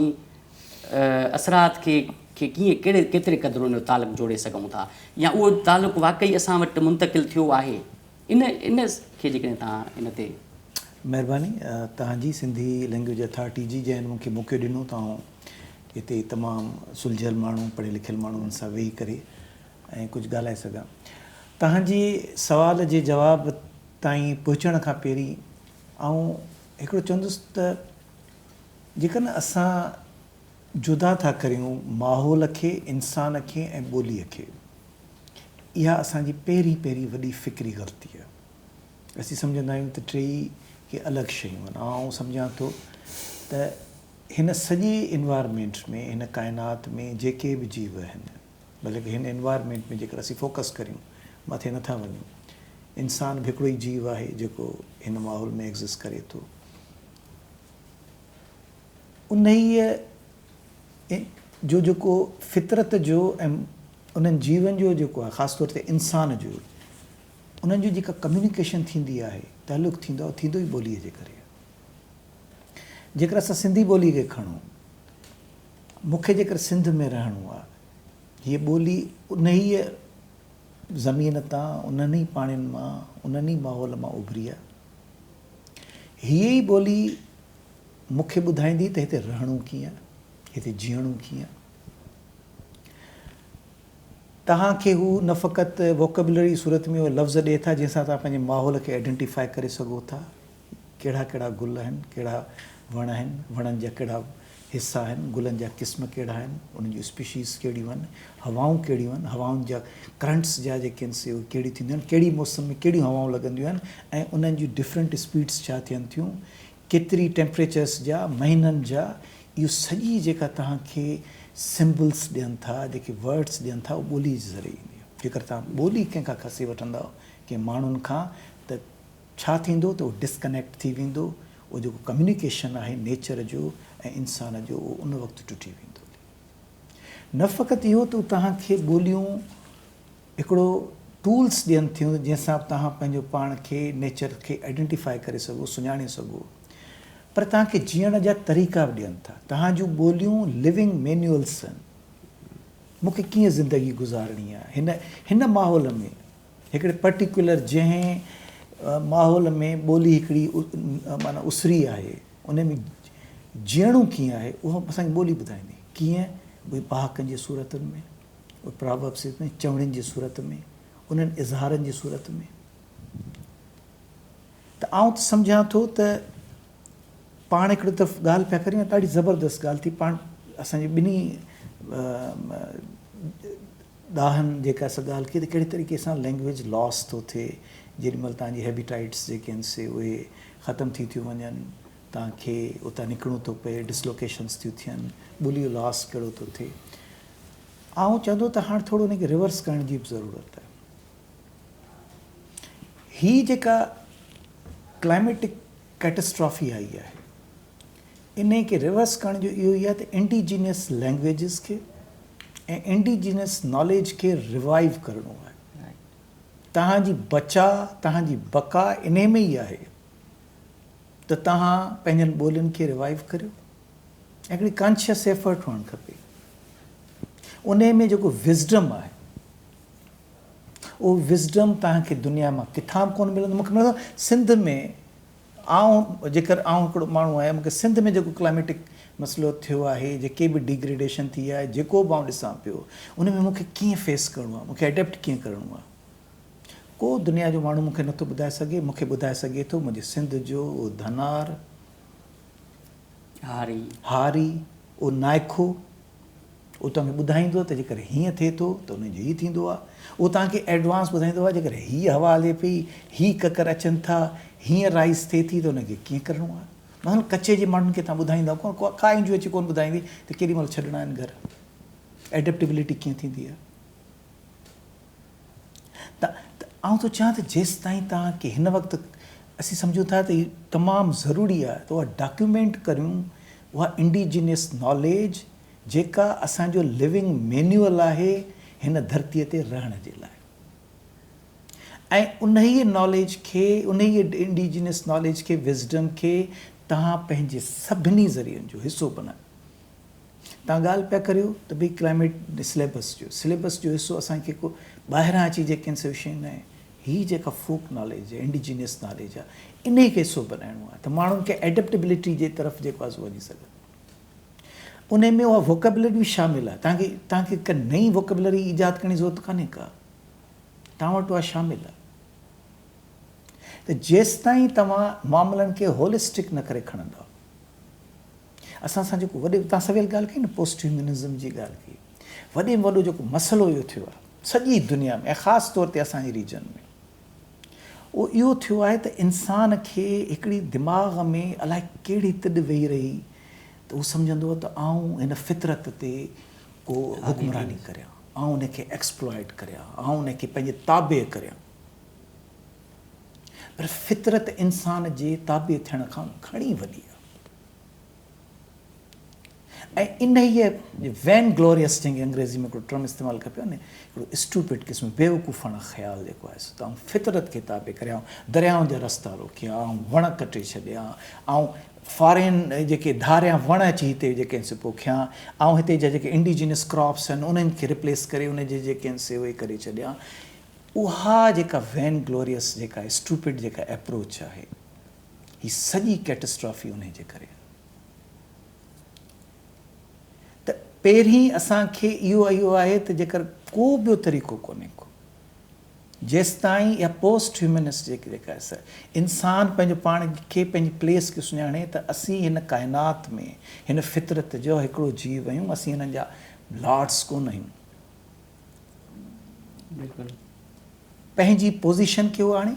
اثرات کي کي ڪيئن ڪهڙي ڪيتري قدر ان جو تعلق جوڙي سگهون ٿا يا اهو تعلق واقعي اسان وٽ منتقل ٿيو آهي ان ان کي جيڪڏهن توهان ان تي. مهرباني توهان جي سنڌي لينگويج اٿارٽي جي جنهن مون کي موقعو ڏنو ته آئون هتي تمام سلجهيل ماڻهو پڙهيل لکيل ماڻهن سان ويهي ڪري ۽ ڪجهه ڳالهائي سگهان. توهان جي سوال جي جواب تائين پهچڻ کان پهرين آئون هڪڙو چوندس ته جيڪڏهن اسان جدا ٿا ڪريون ماحول کي، انسان کي ۽ ٻوليء کي، اها اسان جي پهرين پهرين وڏي فڪري غلطي آهي. اسين سمجهندا آهيون ته ٽيئي ڪي الڳ شيون آهن. آئون سمجهان ٿو ته هن سڄي انوائرمينٽ ۾، هن ڪائنات ۾ جيڪي به جيو آهن، بلڪ هن انوائرمينٽ ۾ جيڪر اسين فوڪس ڪريون، مٿي نه ٿا وڃون، انسان به هڪڙو ئي جيو آهي جيڪو هن ماحول ۾ ايگزسٽ ڪري ٿو. انهيء جو جيڪو فطرت جو ۽ انهن جيون جو جيڪو آهي خاص طور تي انسان جو انهن جو جيڪا ڪميونيڪيشن ٿيندي آهي، تعلق ٿيندو آهي اهو ٿيندو ئي ٻوليء جي ڪري آهي. جيڪر اسان سنڌي ٻوليء کي کڻون، مون کي جيڪر سنڌ ۾ رهڻو آهي، هيء ٻولي انهيء زمين تان، انهن ئي پاڻين مان، انهن ئي ماحول مان اڀري آهي. هيء ئي ٻولي مون کي ٻڌائيندي ته هتي رهڻو ڪيئن آهي، هتي جيئڻو ڪيئن آهي. توهان کي هو نه فقط ووڪيبلري جي صورت ۾ اهي لفظ ڏئي ٿا جنهن سان توهان پنهنجي ماحول کي آئيڊينٽيفائي ڪري سگهو ٿا، ڪهڙا ڪهڙا گل آهن، ڪهڙا وڻ آهن، وڻن جا ڪهڙا حصا آهن، گلن جا قسم ڪهڙا آهن، انهن جون اسپيشيز ڪهڙيون آهن، هوائون ڪهڙيون آهن، هوائن جا ڪرنٽس جا جيڪي آهن سي اهي ڪهڙيون ٿينديون آهن، ڪهڙي موسم ۾ ڪهڙيون هوائون لڳنديون آهن ۽ انهن جون ڊفرنٽ اسپيڊس ڇا ٿين ٿيون، ڪيتري ٽيمپريچرس جا، مهينن جا، اهو سڄي جيڪا توهان کي سمبلس ڏين ٿا، جيڪي ورڊس ڏين ٿا اهو ٻولي جي ذريعي ايندي آهي. جيڪر توهان ٻولي ڪنهن کان کسي وٺندؤ، ڪنهن ماڻهن کان ته ڇا ٿيندو ته اهو ڊسڪنيڪٽ ٿي ويندو، اهو جيڪو ڪميونيڪيشن آهي نيچر جو ۽ انسان جو اهو ان وقت ٽٽي ويندو. نه فقط اهو ته توهان کي ٻوليون هڪڙو ٽولس ڏين ٿيون جنهن سان توهان پنهنجو پاڻ کي نيچر کي آئيڊينٽيفائي ڪري سگهو، سڃاڻي سگهو پر توهان کي جيئڻ جا طريقا به ڏين ٿا. توهان جون ٻوليون لوينگ مينيولس آهن. مون کي ڪيئن زندگي گذارڻي آهي هن هن ماحول ۾. هڪڙي پرٽيڪيولر جنهن ماحول ۾ ٻولي هڪڙي معنيٰ اسري آهي ان ۾ جيئڻو ڪيئن آهي اها اسان کي ٻولي ٻڌائيندي ڪيئن اهي پهاڪن جي صورتن ۾ اهي پراوربس ۾ چوڻين جي صورت ۾ انهن اظهارن جي صورت ۾ ته آئون ته سمجهان ٿو ته پاڻ هڪڙو طرف ڳالهه پيا ڪريون ڏاڍي زبردست ڳالهه ٿي پاڻ اسان جي ٻنهي ڏاهن جيڪا سا ڳالهه ڪئي ته ڪهڙي طريقي سان لينگويج لاس ٿو ٿئي جيڏي مهل توهان جي هيبيٽائٽس جيڪي آهن سي اهي ختم ٿي ٿيون وڃن توهان کي اتان نڪرڻو ٿو پئي ڊسلوڪيشنس ٿيون ٿين ٻولي جو لاس ڪهڙو ٿو ٿئي آئون چوندو ته هاڻ ٿورو ان کي ريورس ڪرڻ جي به ضرورت آهي هي جيڪا ڪلائميٽڪ ڪيٽسٽرافي آئي آهي انهي کي ريورس ڪرڻ جو اهو ئي آهي ته انڊيجينس لينگويجز کي ۽ انڊيجينس ناليج کي ريوائيو ڪرڻو آهي. توهان جي بچاء، توهان جي بقا انهي ۾ ئي آهي ته توهان پنهنجن ٻولين کي ريوائيو ڪريو ۽ هڪڙي ڪانشس ايفرٽ هئڻ کپي. انهي ۾ جيڪو وزڊم آهي اهو وزڊم توهان کي دنيا مان ڪٿان به ڪونه ملندو. مون کي ملندو سنڌ ۾ آئون جيڪر آئون هڪڙو ماڻهو آهيان مون کي سنڌ ۾ جيڪو ڪلائميٽڪ مسئلو ٿيو آهي جيڪي به ڊيگريڊيشن ٿي آهي جيڪو به آئون ڏسان پيو ان ۾ مون کي ڪيئن فيس ڪرڻو آهي مون کي اڊيپٽ ڪيئن ڪرڻو آهي ڪو دنيا جو ماڻهو مون کي نٿو ٻڌائي سگهي مون کي ٻڌائي سگهي ٿو منهنجي سنڌ جو اهو ڌنار هاري هاري اهو نائکو اهو توهان کي ٻڌائيندو ته جيڪر هيئن ٿئي ٿو ته ان جو هي ٿيندو آهي. اهو توهان کي ايڊوانس ٻڌائيندو آهي جيڪر هيء هوا هلي پئي، هي ڪڪر اچن ٿا، هيئن رائز ٿئي ٿي ته ان کي ڪيئن ڪرڻو آهي. مثلاً ڪچي جي ماڻهن کي توهان ٻڌائيندا ڪونه، ڪا اين جي او اچي ڪونه ٻڌائيندي ته ڪيڏي مهل ڇڏڻا آهن گهر، ايڊپٽيبلٽي ڪيئن ٿيندي آهي. ته آئون ٿو چاهيان ته جيستائين توهان کي هن وقت اسين سمجهون ٿا ته هي تمام ضروري آهي ته اها ڊاڪيومينٽ ڪريون اها انڊيجينس ناليج جيڪا اسان جو لوينگ مينيول آهي هن ڌرتيء تي رهڻ جي لاء ۽ انهيء ناليج کي انهيء انڊيجينس ناليج کي وزڊم کي توهان پنهنجي سڀني ذريعن جو حصو بنايو. توهان ڳالهه پيا ڪريو ته ڀئي ڪلائميٽ سليبس جو سليبس جو حصو اسان کي ڪو ٻاهران اچي جيڪي آهن سي شيون ناهي هي جيڪا فوڪ ناليج آهي انڊيجينس ناليج آهي انهي کي حصو بنائڻو آهي ته ماڻهن کي ايڊپٽيبلٽي جي طرف جيڪو آهي سو وڃي سگهن. انهي ۾ اها ووڪيبلري به شامل آهي. توهان کي توهان کي ڪا نئين ووڪيبلري ايجاد ڪرڻ جي ضرورت ڪانهي ڪا. توهان وٽ اها شامل آهي. ته جيستائين توهان معاملن کي هولسٽڪ نه ڪري کڻندؤ. اسان سان جيڪو وڏي توهان سويل ڳالهه ڪئي نه پوسٽ هيومنزم جي ڳالهه ڪئي. وڏي ۾ وڏو جيڪو مسئلو اهو ٿيو آهي سڄي دنيا ۾ ۽ خاص طور تي اسان جي ريجن ۾ اهو اهو ٿيو آهي ته انسان کي هڪڙي دماغ ۾ الائي ڪهڙي تڏ ويهي رهي ته هو سمجهندو هو ته آئون هن فطرت تي ڪو حڪمراني ڪريان، آئون ان کي ايڪسپلائٽ ڪريان، آئون ان کي پنهنجي تابع ڪريان. پر فطرت انسان جي تابع ٿيڻ کان گهڻي وڏي آهي. ۽ انهيء وين گلوريس جنهن کي انگريزي ۾ هڪڙو ٽرم استعمال ڪيو پيو وڃي، هڪڙو اسٽوپڊ قسم جو بيوقوفاڻا خيال جيڪو آهي سو ته آئون فطرت کي تابع ڪريان، آئون دريائن جا رستا روڪيان، آئون وڻ ڪٽي ڇڏيان، آئون فارين جيڪي ڌاريان وڻ اچي هتي جيڪي آهن سي پوکيان، آئون هتي جا جيڪي انڊيجينس ڪراپس آهن انهن کي ريپليس ڪري ان جي جيڪي آهن سي اهي ڪري ڇڏيان. اها جيڪا وين گلوريس جيڪا اسٽوپڊ جيڪا ايپروچ آهي هي سڄي ڪيٽسٽرافي انهي جي ڪري آهي. ته پهرين اسان کي اهو اهو آهي ته جيڪر ڪو ٻيو طريقو ڪونهي ڪو جيستائين اها پوسٽ هيومنسٽ جيڪي جيڪا آهي سا انسان پنهنجو پاڻ کي پنهنجي پليس کي سڃاڻي ته اسين هن ڪائنات ۾ هن فطرت جو هڪڙو جيو آهيون اسين هنن جا لارڊس ڪونه آهيون. بلڪل. پنهنجي پوزيشن کي هو آڻي.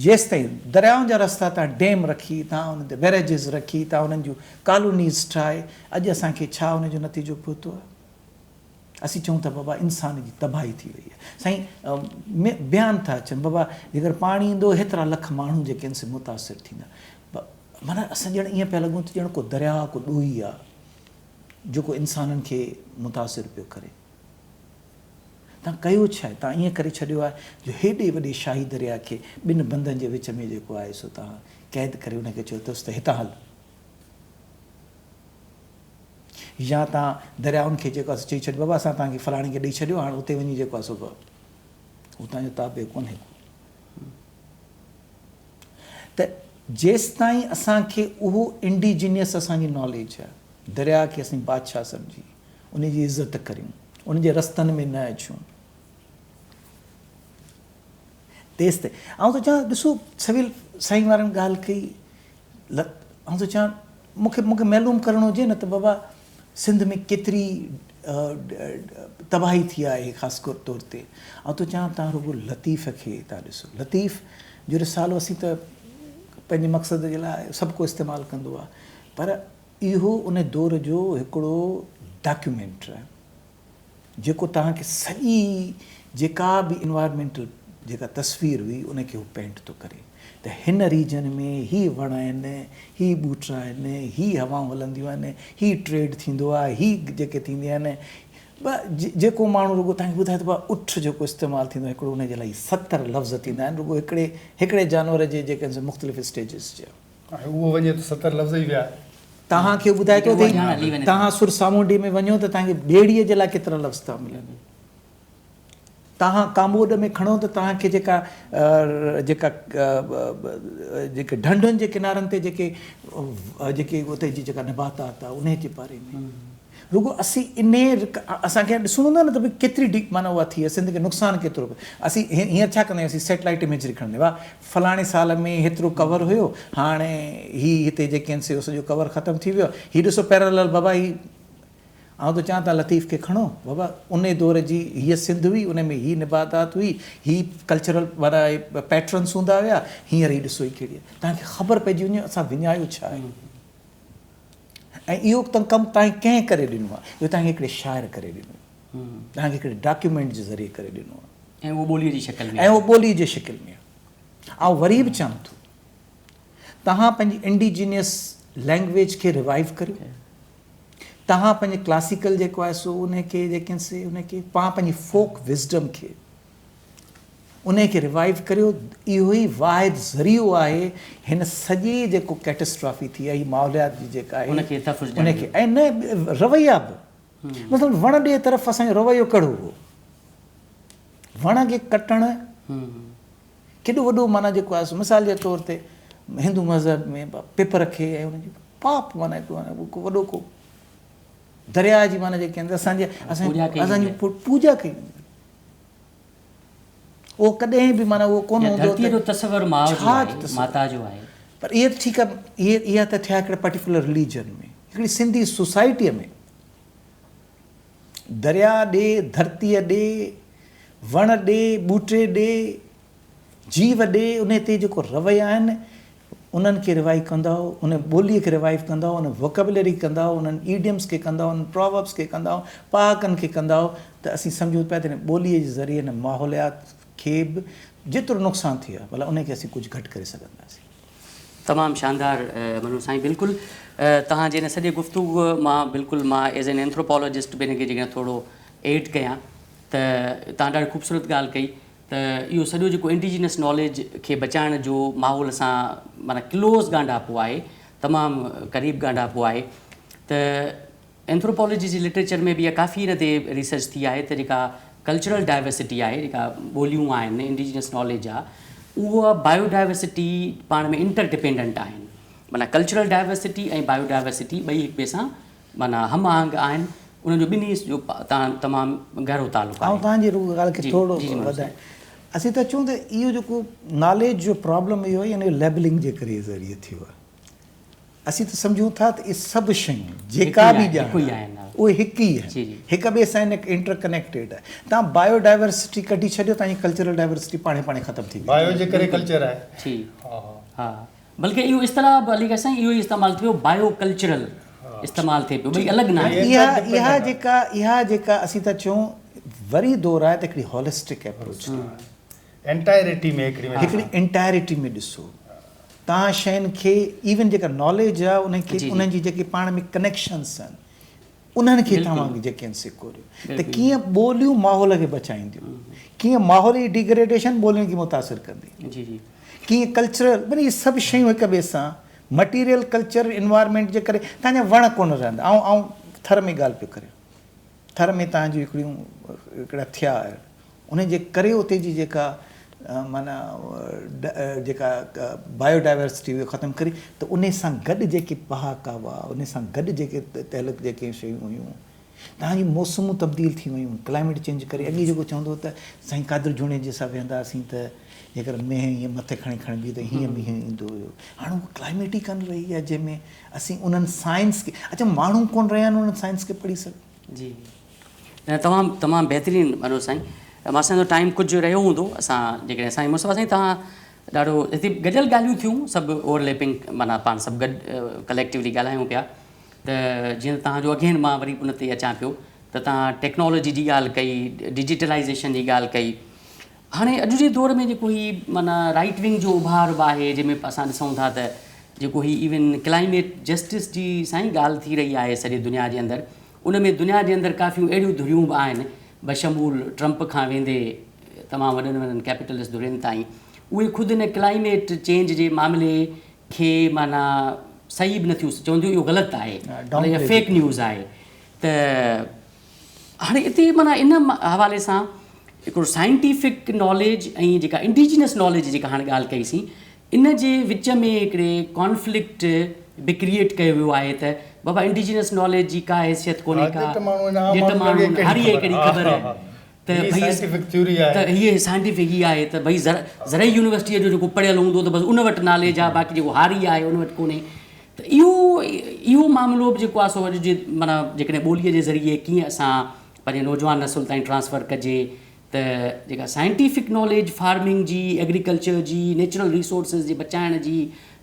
جيستائين دريائن جا رستا تان ڊيم رکي، تان انهن تي بئريجز رکي، تان انهن جون ڪالونيز ٺاهي، اڄ اسان کي ڇا ان جو نتيجو پهتو آهي؟ اسين چئون ٿا بابا انسان جي تباهي ٿي وئي آهي. سائين بيان ٿا اچن بابا جيڪر پاڻي ايندو هيترا لک ماڻهو جيڪي آهن سي متاثر ٿيندا. معنيٰ اسان ڄڻ ائين پيا لڳون ته ڄڻ ڪو درياء ڪو ڏوهي آهي جيڪو انسانن کي متاثر پيو ڪري. توهان ڪيو ڇا آهي؟ توهان ائين ڪري ڇڏيو آهي جو هيڏي وڏي شاهي درياء کي ٻن بندن جي وچ ۾ جيڪو آهي سو توهان قيد ڪري ان کي چيو اٿس ته هتان هل. يا توهان دريائن کي جيڪو آهي سو چئي ڇڏيو بابا اسان توهان کي فلاڻي کي ڏئي ڇڏيو هاڻ اتي وڃي جيڪو آهي سو هو توهان جو تابع ڪونهي ڪو. ته جيستائين اسان کي اهو انڊيجينيس اسان جي ناليج آهي درياء کي اسين بادشاهه سمجهي ان جي عزت ڪريون، ان جي رستن ۾ نه اچون. تيستائين آئون ٿو چوان ڏسو سويل سائين وارن ڳالهه ڪئي آئون ٿو چوان مون کي مون کي معلوم ڪرڻو هجي نه ته بابا سنڌ ۾ ڪيتري تباهي ٿي آهي خاص طور تي آئون ٿو چوان تان رڳو لطيف کي تان ڏسو لطيف جو رسالو اسين ته پنهنجي مقصد جي لاء سڀ ڪو استعمال ڪندو آهي پر اهو ان دور جو هڪڙو ڊاڪيومينٽ آهي جيڪو توهان کي سڄي جيڪا به انوائرمينٽل جيڪا تصوير هئي ان کي هو پينٽ ٿو ڪري ته هن ريجن ۾ هي وڻ آهن، هي ٻوٽا آهن، هي هوائون هلنديون آهن، هي ٽريڊ ٿيندو آهي، هي جيڪي ٿيندي آهن جيڪو ماڻهو رڳو توهان کي ٻڌائي ٿو پر اٺ جيڪو استعمال ٿيندو آهي هڪڙو ان جي لاء 70 لفظ ٿيندا آهن رڳو هڪڙي هڪڙي جانور جي جيڪي مختلف اسٽيجز جا. ۽ اهو وڃي ته 70 لفظ ئي ويا. توهان کي ٻڌائي ٿو ته توهان سر سامونڊي ۾ وڃو ته توهان کي ٻيڙيء جي لاء ڪيترا لفظ ٿا ملن. توهان ڪاموڏ ۾ کڻو ته توهان کي جيڪا جيڪا جيڪي ڍنڍن جي ڪنارن تي جيڪي جيڪي اتي جي جيڪا نباتات آهي انهي جي باري ۾ رڳو اسين انهي اسان کي ڏسڻو هوندو آهي نه ته ڀئي ڪيتري ڊيپ معنيٰ اها ٿي آهي سنڌ کي نقصان ڪيترو پيو اسين هينئر ڇا ڪندا آهيون اسين سيٽلائيٽ اميجري کڻندا آهيون واهه فلاڻي سال ۾ هيترو ڪور هيو هاڻي هي هتي جيڪي آهن سي اهو سڄو ڪور ختم ٿي ويو آهي هي ڏسو پيرالل بابا هي آئون ٿو چوان تان لطيف کي کڻو بابا انهي دور جي هيء سنڌ هئي ان ۾ هي نباتات هئي هي ڪلچرل معنيٰ پيٽرنس هوندا هيا هينئر هي ڏسو هي ڪهڙي آهي تان کي خبر پئجي وڃي اسان وڃايو ڇا آهي. ۽ اهو ڪم توهان کي ڪنهن ڪري ڏنو آهي؟ اهو توهان کي هڪڙي شاعر ڪري ڏنو آهي. توهان کي هڪڙي ڊاڪيومينٽ جي ذريعي ڪري ڏنو آهي. ۽ اهو ٻوليء جي شڪل ۾ آهي. ۽ اهو ٻوليء جي شڪل ۾ آهي. آئون وري به چوان ٿو، توهان پنهنجي انڊيجينيس لينگويج کي ريوائيو ڪريو. توهان پنهنجي ڪلاسيڪل جيڪو آهي سو ان کي جيڪي سي ان کي پان پنهنجي فوڪ وزڊم کي انهي کي ريوائيو ڪريو اهو ئي واحد ذريعو آهي هن سڄي جيڪو ڪيٽسٽرافي ٿي آهي هي ماحوليات جي جيڪا آهي ان کي تحفظ ڏيڻ ان کي ۽ نه رويا به مثلا وڻ ڏي طرف اسان جو رويو ڪهڙو هو وڻ کي ڪٽڻ ڪيڏو وڏو معنيٰ جيڪو آهي مثال جي طور تي هندو مذهب ۾ پپر کي ۽ ان جي پاپ معنيٰ هڪڙو ڪو وڏو ڪو درياء جي معنيٰ جيڪي آهن اسان جي اسان جي پوڄا ڪئي ويندي هئي. اهو ڪڏهن به معنيٰ اهو ڪونه هوندو ڌرتيء جو تصور ماء جو آهي، ماتا جو آهي. پر اهي ته ٺيڪ آهي، اهي اها ته ٿيا هڪڙي پرٽيڪولر رليجن ۾، هڪڙي سنڌي سوسائٽيء ۾ درياء ڏي، ڌرتيء ڏي، وڻ ڏي، ٻوٽي ڏي، جيو ڏي، انهي تي جيڪو رويا آهن، انهن کي ريوائيو ڪندؤ، ان ٻوليء کي ريوائيو ڪندؤ، ان ووڪيبلري کي ڪندؤ، انهن ايڊيمز کي ڪندؤ، انهن پراوربس کي ڪندؤ، پهاڪن کي ڪندؤ ته اسين سمجهون پيا ته هن ٻوليء جي ذريعي هن ماحوليات کي به جيترو نقصان ٿيو آهي ڀلا انهي کي اسين ڪجهه گهٽ ڪري سگهنداسين. تمام شاندار منور سائين بلڪل توهان جي هن سڄي گفتگو مان بلڪل مان ايز اين اينٿروپالاجسٽ به هن کي جيڪڏهن ٿورو ايڊ ڪيان ته توهان ڏاڍي خوبصورت ڳالهه ڪئي ته اهو سڄو جيڪو انڊيجنس ناليج کي بچائڻ جو ماحول سان معنيٰ ڪلوز ڳانڍاپو آهي تمام قريب ڳانڍاپو آهي ته اينٿروپالاجي جي لٽريچر ۾ به اها ڪافي ان تي ريسرچ ٿي آهي ته جيڪا ڪلچرل ڊائيورسٽي آهي جيڪا ٻوليون آهن انڊيجنس ناليج آهي اها بايو ڊائيورسٽي پاڻ ۾ انٽر ڊپينڊنٽ آهن معنيٰ ڪلچرل ڊائيورسٽي ۽ بايو ڊائيورسٽي ٻئي هڪ ٻئي سان معنيٰ هم آهنگ آهن، انهن جو ٻنهي جو تمام گهرو تعلق آهي. آئون توهان جي رڳو ڳالهه کي ٿورڙو وڌايان. اسين ٿا چئون ته اهو جيڪو ناليج جو پرابلم اهو آهي يعني ليبلنگ جي ڪري ذريعي ٿيو آهي. اسين ته سمجهون ٿا ته اهي سڀ شيون جيڪا به ڄاڻ آهي اهي هڪ ئي آهن، هڪ ٻئي سان انٽر ڪنيڪٽيڊ آهي. توهان بايو ڊائيورسٽي ڪڍي ڇڏيو توهان جي ڪلچرل ڊائيورسٽي پاڻهي پاڻهي ختم ٿي ويندي. بايو جي ڪري ڪلچر آهي. بلڪه اهو اصطلاح به علي سائين اهو ئي استعمال ٿيو بايو ڪلچرل استعمال ٿئي پيو ٻئي الڳ نه آهن. اها اها جيڪا اها جيڪا اسين ٿا چئون وري دهرائي ته هڪڙي هولسٽڪ اپروچ ڏيو. انٽائرٽي ۾ هڪڙي ۾ هڪڙي انٽائرٽي ۾ ڏسو توهان شين کي ايون جيڪا ناليج آهي ان کي انهن جي جيڪي پاڻ ۾ ڪنيڪشنس آهن انهن کي توهان جيڪي آهن سيکاريو ته ڪيئن ٻوليون ماحول کي بچائينديون، ڪيئن ماحول جي ڊيگريڊيشن ٻولين کي متاثر ڪندي، ڪيئن ڪلچرل معني اهي سڀ شيون هڪ ٻئي سان مٽيريل ڪلچر انوائرمينٽ جي ڪري توهان جا وڻ ڪونه رهندا. آئون آئون ٿر ۾ ڳالهه پيو ڪريان ٿر ۾ توهان جون هڪڙيون هڪڙا ٿيا ان جي ڪري اتي جي جيڪا معنيٰ جيڪا بايو ڊائيورسٽي هئي ختم ڪري ته ان سان گڏ جيڪي پهاڪا هئا ان سان گڏ جيڪي تعلق جيڪي شيون هيون تهان جون موسمون تبديل ٿي ويون ڪلائميٽ چينج ڪري اڳي جيڪو چوندو هو ته سائين قادر جوڻيجي سان ويهندا هئاسين ته جيڪر مينهن هيئن مٿي کڻي کڻبي ته هيئن مينهن ايندو هيو هاڻ اهو ڪلائميٽ ئي ڪانه رهي آهي جنهن ۾ اسين انهن سائنس کي اڇا ماڻهو ڪونه رهيا آهن انهن سائنس کي پڙهي سگهن. جي نه تمام تمام بهترين منوج سائين مان سمجهان ٿو ٽائيم ڪجهه رهيو هوندو اسان جيڪڏهن سائين مصطفيٰ سائين توهان ڏاڍو هتي گڏيل ڳالهيون ٿيون سڀ اوور ليپنگ معنيٰ پاڻ سڀ گڏ ڪليڪٽيولي ڳالهايون پيا ته جيئن توهان جو اگين مان وري ان تي اچان پيو ته توهان ٽيڪنالاجي جي ڳالهه ڪئي ڊجيٽلائيزيشن جي ڳالهه ڪئي هاڻي اڄ جي دور ۾ جيڪو هي معنيٰ رائيٽ ونگ جو اڀار به آهي جنهن ۾ اسان ڏسون ٿا ته جيڪو هي ايون ڪلائميٽ جسٽس جي سائين ڳالهه ٿي رهي آهي سڄي دنيا جي اندر ان ۾ دنيا جي اندر ڪافيون اهڙيون ڌريون به آهن بشمول ٽرمپ کان ويندي تمام وڏن وڏن ڪيپيٽلسٽ ڌرين تائين اهي خود ان ڪلائميٽ چينج جي معاملي کي معنيٰ صحيح به نٿيون چون ٿيون اهو غلط آهي معنيٰ اها فيڪ نيوز آهي ته هاڻي اتي معنيٰ ان حوالي سان هڪڙو سائنٽيفڪ ناليج ۽ جيڪا انڊيجنس ناليج جي جيڪا هاڻي ڳالهه ڪئي سين ان جي وچ ۾ هڪڙي ڪانفلڪٽ به ڪريئيٽ ڪيو ويو آهي ته بابا انڊيجنس ناليج جي ڪا حيثيت ڪونهي ڪا ڄٽ ماڻهو هاري کي ڪهڙي خبر ته ڀئي ته هيء سائنٽيفڪ هي آهي ته ڀئي زرعي يونيورسٽيء جو جيڪو پڙهيل هوندو ته بس ان وٽ ناليج آهي باقي جيڪو هاري آهي ان وٽ ڪونهي ته اهو اهو معاملو به جيڪو آهي سو اڄ جي معنيٰ جيڪڏهن ٻوليء جي ذريعي ڪيئن اسان پنهنجي نوجوان نسل تائين ٽرانسفر ڪجي ته جيڪا سائنٽيفڪ ناليج فارمنگ جي، ايگريڪلچر جي، نيچرل ريسورسز جي بچائڻ جي،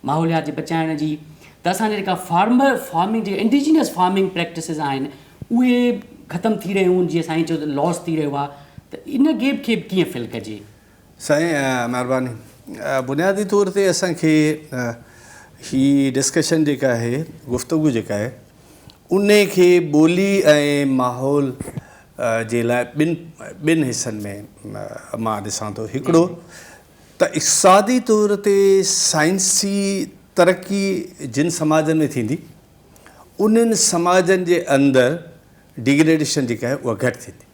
ماحوليات جي بچائڻ جي ته اسان جا جيڪا فارمر فارمنگ جيڪا انڊيجينس فارمنگ پريڪٽسز آهن اهي ختم ٿي رهيون آهن جيئن سائين چيو ته لاس ٿي رهيو آهي ته ان گيپ کي به ڪيئن فل ڪجي؟ سائين مهرباني بنيادي طور تي اسان کي هي ڊسڪشن جيڪا آهي گفتگو جيڪا آهي انهي کي ٻولي ۽ ماحول جي لاء ٻن ٻن حصن ۾ مان ڏسان ٿو هڪڙو ته اقتصادي طور تي سائنسي ترقي جن سماجن ۾ ٿيندي انهن سماجن جي اندر ڊيگريڊيشن جيڪا آهي اها گهٽ ٿيندي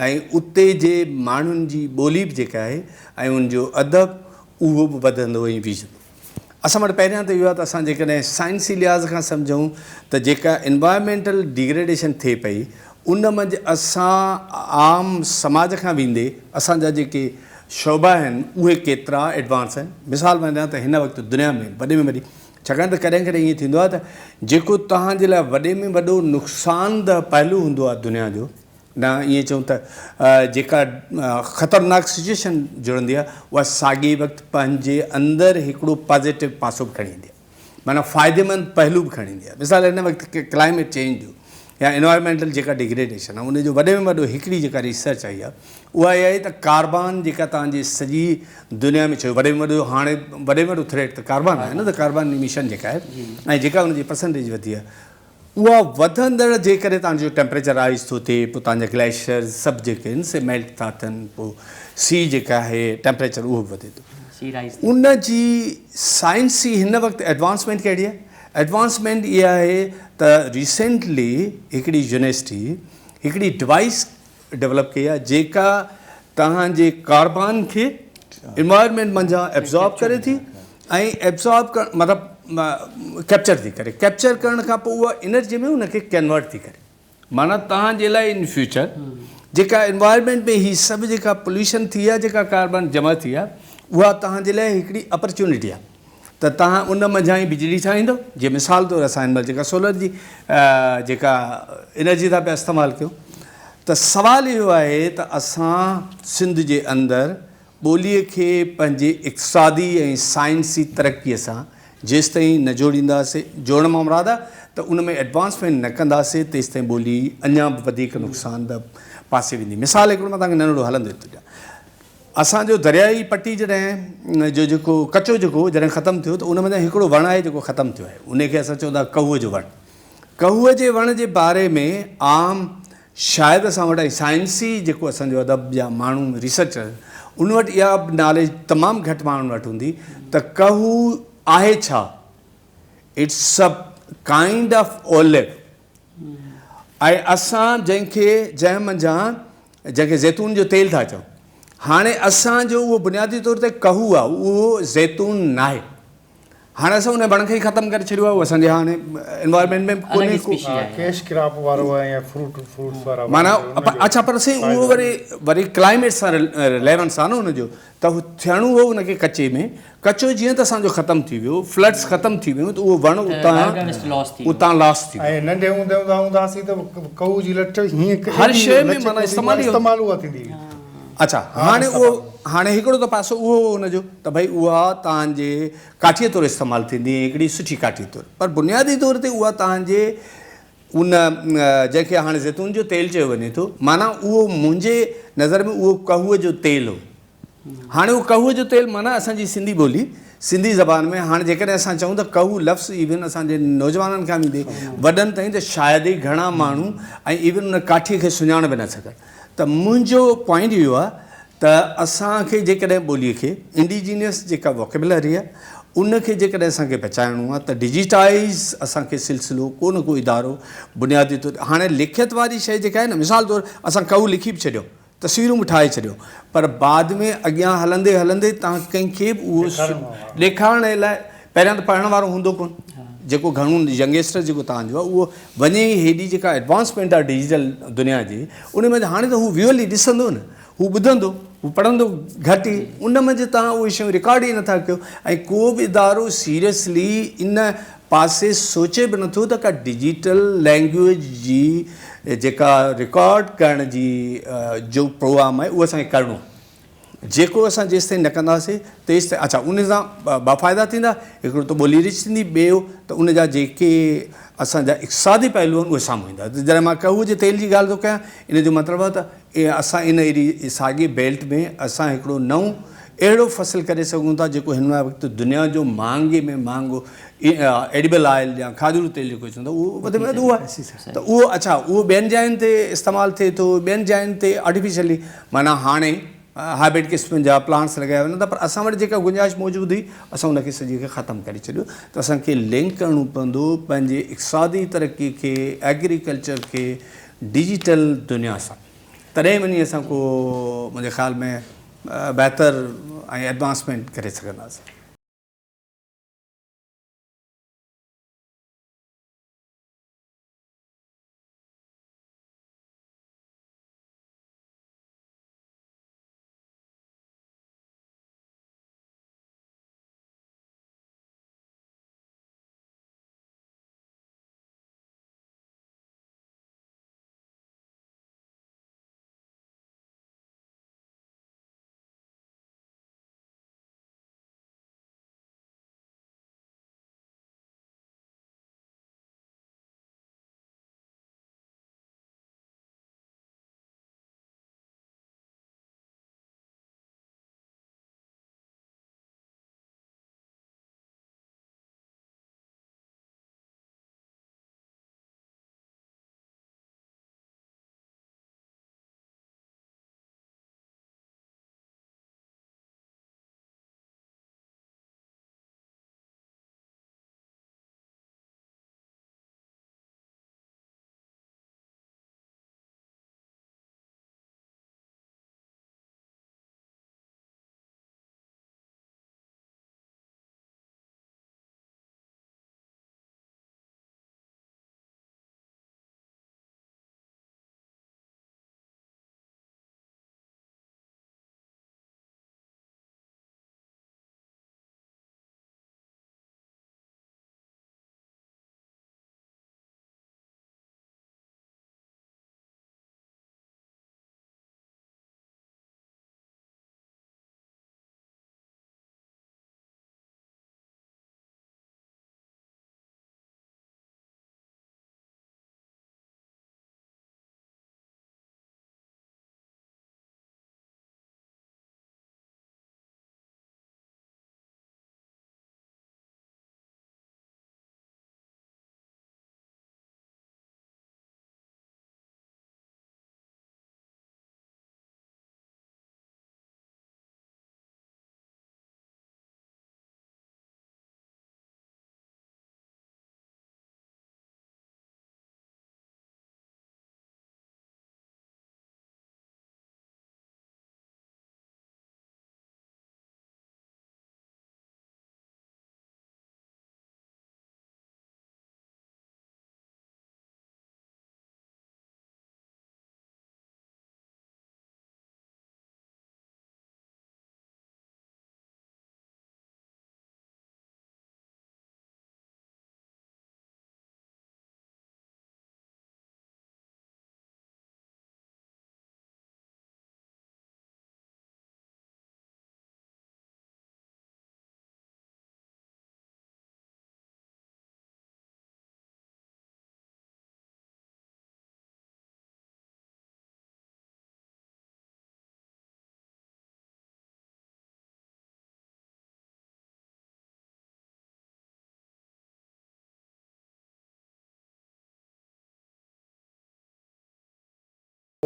۽ اتي جي ماڻهن جي ٻولي به جيڪا آهي ۽ ان جو ادب اهو به وڌندو ۽ ويجهندو. اسان وٽ پهريان ته اهو آهي ته اسان جيڪڏهن سائنسي لحاظ کان سمجهون ته جيڪا انوائرمينٽل ڊيگريڊيشن ٿئي پئي ان منجهه اسان عام سماج کان ويندي اسان جا جيڪي شعبا آهن اهي ڪيترا ايڊوانس آهن. مثال مان ڏيان ته هن وقت دنيا ۾ وڏي ۾ وڏي ڇاڪاڻ ته ڪڏهن ڪڏهن ائين ٿيندو آهي ته جيڪو توهان جي لاء وڏي ۾ وڏو نقصانده پهلو هوندو آهي دنيا جو نه ائين چئون ته جيڪا خطرناڪ سچويشن جڙندي آهي اها ساڳئي وقت پنهنجي اندر هڪڙو پازيٽو پاسو به کڻي ايندي آهي معنيٰ فائديمند پهلو به کڻي ايندي آهي مثال هن وقت ڪلائميٽ چينج جو يا انوائرمينٽل جيڪا ڊگريڊيشن آهي ان جو وڏي ۾ وڏو هڪڙي جيڪا ريسرچ آئي آهي اها اها آهي ته ڪاربان جيڪا توهان جي سڄي دنيا ۾ ڇو وڏي ۾ وڏو هاڻي وڏي ۾ وڏو ٿريٽ ته ڪاربان آهي نه ته ڪاربان ايميشن جيڪا آهي ۽ جيڪا ان جي پرسنٽيج وڌي آهي اها وڌندڙ جي ڪري توهان جو ٽيمپريچر رائز ٿو ٿئي پوء توهان جا گليشيئرز سڀ جيڪي آهن سي ميلٽ ٿا ٿين پوء سي جيڪا آهي ٽيمپريچر اهو به وڌي ٿو ان جي سائنسي هن وقت ايڊوانسمينٽ ڪهڙي آهي ايڊوانسمينٽ اها آهي ته ريسينٽلي هڪڙي يونيورسٽي هڪڙي ڊوائس ڊولپ ڪئي آهي جيڪا توهان جي ڪاربان کي انوائرمينٽ منجهان ابزارب ڪري ٿي ۽ ابزارب ڪرڻ مطلب ڪيپچر ٿي ڪري ڪيپچر ڪرڻ کان پوء اها انرجي ۾ ان کي ڪنورٽ ٿي ڪري معنيٰ توهان جي لاء ان فيوچر جيڪا انوائرمينٽ ۾ هي سڀ جيڪا پوليوشن ٿي آهي جيڪا ڪاربان جمع ٿي آهي اها توهان جي لاء هڪڙي اپرچونٽي آهي ته توهان ان منجهان ئي بجلي ٺاهيندو جي مثال طور اسان هن مهل جيڪا سولر جي جيڪا انرجي ٿا پيا استعمال ڪيون ته سوال اهو آهي ته اسان سنڌ جي اندر ٻوليء کي پنهنجي اقتصادي ۽ سائنسي ترقيء سان جيستائين نه جوڙينداسين، جوڙڻ مان مراد آهي ته ان ۾ ايڊوانسمينٽ نه ڪنداسين، تيستائين ٻولي اڃا به وڌيڪ نقصانده پاسي ويندي. مثال هڪڙو مان توهان کي ننڍڙو هلندي ٿو ڏيان. اسان جو دريائي پٽي جڏهن جو جيڪو ڪچو جيڪو جڏهن ختم ٿيو ته ان منجهان هڪڙو وڻ آهي جيڪو ختم ٿيو آهي، ان کي اسان چوندا ڪهوء جو وڻ. ڪهوء جي وڻ جي باري ۾ عام شايد اسان وٽ ۽ سائنسي جيڪو اسان جو ادب جا ماڻهو ريسرچر ان وٽ اها به ناليج تمام گهٽ ماڻهن وٽ هوندي ته ڪهو آهي ڇا؟ It's a kind of olive ۽ اسان جنهن کي جنهن منجهان جنهن کي زيتون جو تيل ٿا چئون هاڻي اسان جو اهو بنيادي طور تي ڪهو آهي اهو زيتون ناهي. هاڻي اسان ان وڻ کي ئي ختم ڪري ڇڏيو آهي اهو اسان جي هاڻي انوائرمينٽ ۾ به ڪونهي ڪو. ڪيش ڪراپ وارو آهي يا فروٽ فروٽس وارا وڻ معنيٰ اڇا پر سائين اهو وري وري ڪلائميٽ سان رليونس آهي نه ان جو ته هو ٿيڻو هو ان کي ڪچي ۾ ڪچو جيئن ته اسان جو ختم ٿي ويو فلڊس ختم ٿي ويون ته اهو وڻ اتان اتان لاس ٿي ويو. ۽ ننڍي هوندي هوندا هونداسين ته ڪئو جي لٺ هيئن هر شيء ۾ معنيٰ استعمال ئي استعمال اها ٿيندي هئي. اڇا هاڻي اهو هاڻي هڪڙو ته پاسو اهو هو ان جو ته ڀئي اها توهان جي ڪاٺيء طور استعمال ٿيندي ۽ هڪڙي سٺي ڪاٺي طور پر بنيادي طور تي اها توهان جي ان جنهن کي هاڻي زيتون جو تيل چيو وڃي ٿو معنيٰ اهو منهنجي نظر ۾ اهو قهوه جو تيل هو هاڻي اهو قهوه جو تيل معنيٰ اسان جي سنڌي ٻولي سنڌي زبان ۾ هاڻي جيڪڏهن اسان چئون ته قهوه لفظ ايون اسان جي نوجوانن کان ويندي وڏن تائين ته شايد ئي گهڻا ماڻهو ۽ ايون ان ڪاٺيء کي سڃاڻ به نه سگهن ته منهنجو پوائنٽ اهو آهي ته اسان کي جيڪڏهن ٻوليء کي انڊيجينس جيڪا ووڪيبلري آهي ان کي جيڪڏهن اسان کي بچائڻو آهي ته ڊجيٽائيز اسان کي سلسلو ڪو نه ڪو ادارو بنيادي طور هاڻي لکيت واري شيء جيڪا آهي نه مثال طور اسان ڪهو لکي به ڇڏيو تصويرون به ٺاهي ڇڏيو پر بعد ۾ اڳيان هلندي هلندي توهان ڪنهن کي به اهو ڏيکارڻ لاء پهريان ته پڙهڻ وارو هوندو ڪونه جيڪو گهڻو ينگسٽر جيڪو توهان جو آهي اهو وڃي ئي هيڏي جيڪا ايڊوانسمينٽ آهي ڊجيٽل دنيا جي ان ۾ هاڻي ته هو ويوئلي ڏسندو نه هو ٻڌندو هو پڙهندو گهٽ ئي ان منجهه توهان اهي شيون رڪارڊ ئي نٿا ڪيو ۽ ڪو به ادارو سيريسلي ان پاسي سوچي به نٿو ته ڪا ڊجيٽل لينگويج جي جيڪا رڪارڊ ڪرڻ جي جو پروگرام آهي اهو اسان کي ڪرڻو آهي جيڪو اسان جيستائين نه ڪنداسين تيستائين اڇا ان سان ٻه فائدا ٿيندا هڪڙو ته ٻولي رچ ٿيندي ٻيو ته ان جا جيڪي اسان جا اقتصادي پهلو آهن اهي سامهون ايندا ته جڏهن مان ڪهوء جي تيل جي ڳالهه ٿو ڪيان ان جو مطلب آهي ته اسان ان ايري ساڳي بيلٽ ۾ اسان هڪڙو نئون اهڙو فصل ڪري سگهون ٿا جيڪو هن وقت دنيا جو مهانگي ۾ مهانگو ايڊيبل آئل يا کاڌڙو تيل جيڪو چوندا اهو وڌ ۾ وڌ اهو آهي ته اهو اڇا اهو ٻين جاين تي استعمال ٿئي ٿو ٻين جاين تي آرٽيفيشلي معنيٰ هاڻي هائبرڊ قسم جا پلانٽس لڳايا وڃن ٿا پر اسان وٽ جيڪا گنجائش موجود هئي اسان ان کي سڄي کي ختم ڪري ڇڏيو ته اسان کي لنڪ ڪرڻو پوندو پنهنجي اقتصادي ترقي کي ايگريڪلچر کي ڊجيٽل دنيا سان تڏهن وڃي اسان ڪو منهنجي خيال ۾ بهتر ۽ ايڊوانسمينٽ ڪري سگهنداسين.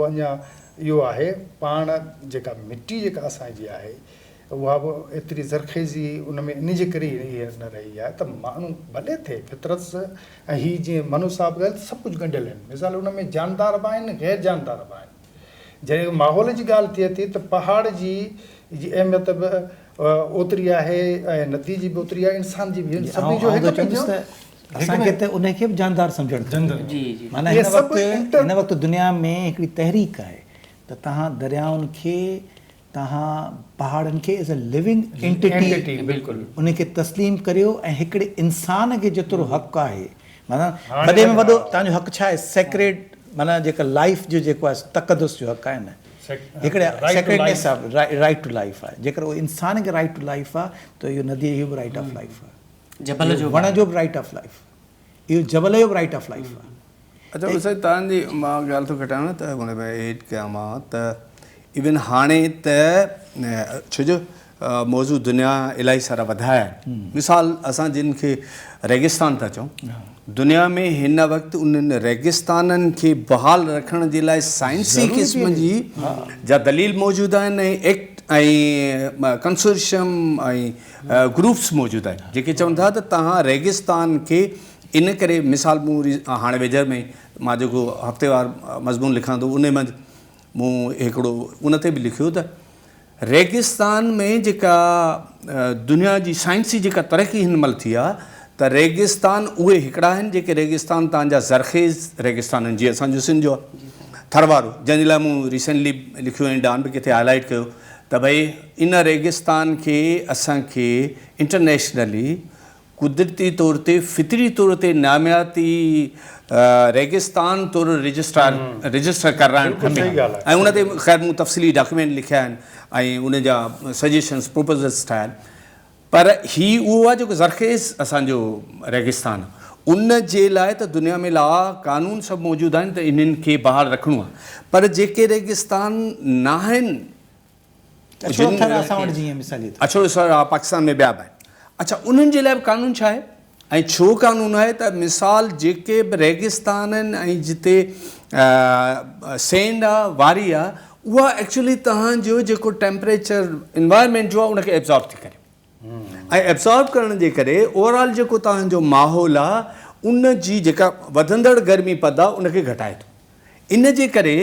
اڃا اهو آهي پاڻ جيڪا مٽي جيڪا اسان جي آهي اها به ايتري زرخيزي ان ۾ ان جي ڪري ئي نه رهي آهي ته ماڻهو ڀلي ٿئي فطرت ۽ هي جيئن منو صاحب ڳالهه سڀ ڪجهه ڳنڍيل آهن مثال ان ۾ جاندار به آهن غير جاندار به آهن جڏهن ماحول جي ڳالهه ٿئي ٿي ته پهاڙ جي جي اهميت به اوتري آهي ۽ ندي جي به اوتري آهي انسان جي به سڀني جو هڪ ٻئي جو اسان کي ته ان کي به جاندار سمجهڻ کپي معنيٰ هن وقت هن وقت دنيا ۾ هڪڙي تحريڪ آهي ته توهان دريائن کي توهان پهاڙن کي ايز اي لونگ انٽيٽي ان کي تسليم ڪريو ۽ هڪڙي انسان کي جيترو حق آهي معنيٰ وڏي ۾ وڏو توهان جو حق ڇا آهي سيڪريڊ معنيٰ جيڪا لائف جو جيڪو آهي تقدس جو حق آهي نه هڪڙي سيڪريڊنيس آف رائيٽ ٽو لائف آهي جيڪر اهو انسان کي رائيٽ ٽو لائف آهي ته اهو ندي جو به رائيٽ آف لائف آهي جبل جو وڻ جو به رائيٽ آف لائف اهو جبل جو به رائيٽ آف لائف آهي. اچا سائين توهان جي مان ڳالهه ٿو ڪٽان ته ان ۾ ايڊ ڪيان مان ته ايون هاڻي ته ڇو جو موضوع دنيا الاهي سارا وڌايا آهن مثال اسان جن کي ريگستان ٿا چئون دنيا ۾ هن وقت انهن ريگستانن کي بحال رکڻ جي لاء سائنسي قسم جي جا دليل موجود آهن ۽ ايڪٽ ۽ ڪنسورشم ۽ گروپس موجود آهن جيڪي چون ٿا ته توهان ريگستان کي ان ڪري مثال مون هاڻي ويجهڙ ۾ مان جيڪو هفتيوار مضمون لکان ٿو ان منجهه مون هڪڙو ان تي به لکيو ته ريگستان ۾ جيڪا دنيا جي سائنسي جيڪا ترقي هن مهل ٿي آهي ته ريگستان اهي هڪڙا آهن جيڪي ريگستان تان جا زرخيز ريگستان آهن جيئن اسان جو سنڌ جو ٿر وارو جنهن جي لاء مون ريسنٽلي لکيو ۽ ڊان به ڪٿي هائلائٽ ڪيو ته ڀئي ان ريگستان کي اسان کي انٽرنيشنلي قدرتي طور تي فطري طور تي نامياتي ريگستان طور رجسٽرار رجسٽر ڪرائڻ کپي ۽ ان تي خير مون تفصيلي ڊاڪيومينٽ لکيا آهن ۽ ان جا سجيشنس پروپوزلس ٺاهيا آهن پر هي اهو آهي جيڪو زرخيز اسان جو ريگستان آهي ان جي لاء ته دنيا ۾ لا قانون سڀ موجود آهن ته انهن کي بحال رکڻو آهي پر جيڪي ريگستان ناهن اڇڙو ٿر اسان وٽ جيئن مثال جي طور. اڇڙو ٿر ها پاڪستان ۾ ٻيا به آهن اڇا انهن جي لاء به قانون ڇا آهي ۽ ڇو قانون آهي ته مثال جيڪي به ريگستان آهن ۽ جتي سينڊ آهي واري آهي اها ايڪچولي توهان جو جيڪو ٽيمپريچر انوائرمينٽ جو آهي ان کي ابزارب ٿي ڪري ۽ ابزارب ڪرڻ جي ڪري اوور آل جيڪو توهان جو ماحول آهي ان جي جيڪا وڌندڙ گرمي پد آهي ان کي گهٽائي ٿو ان جي ڪري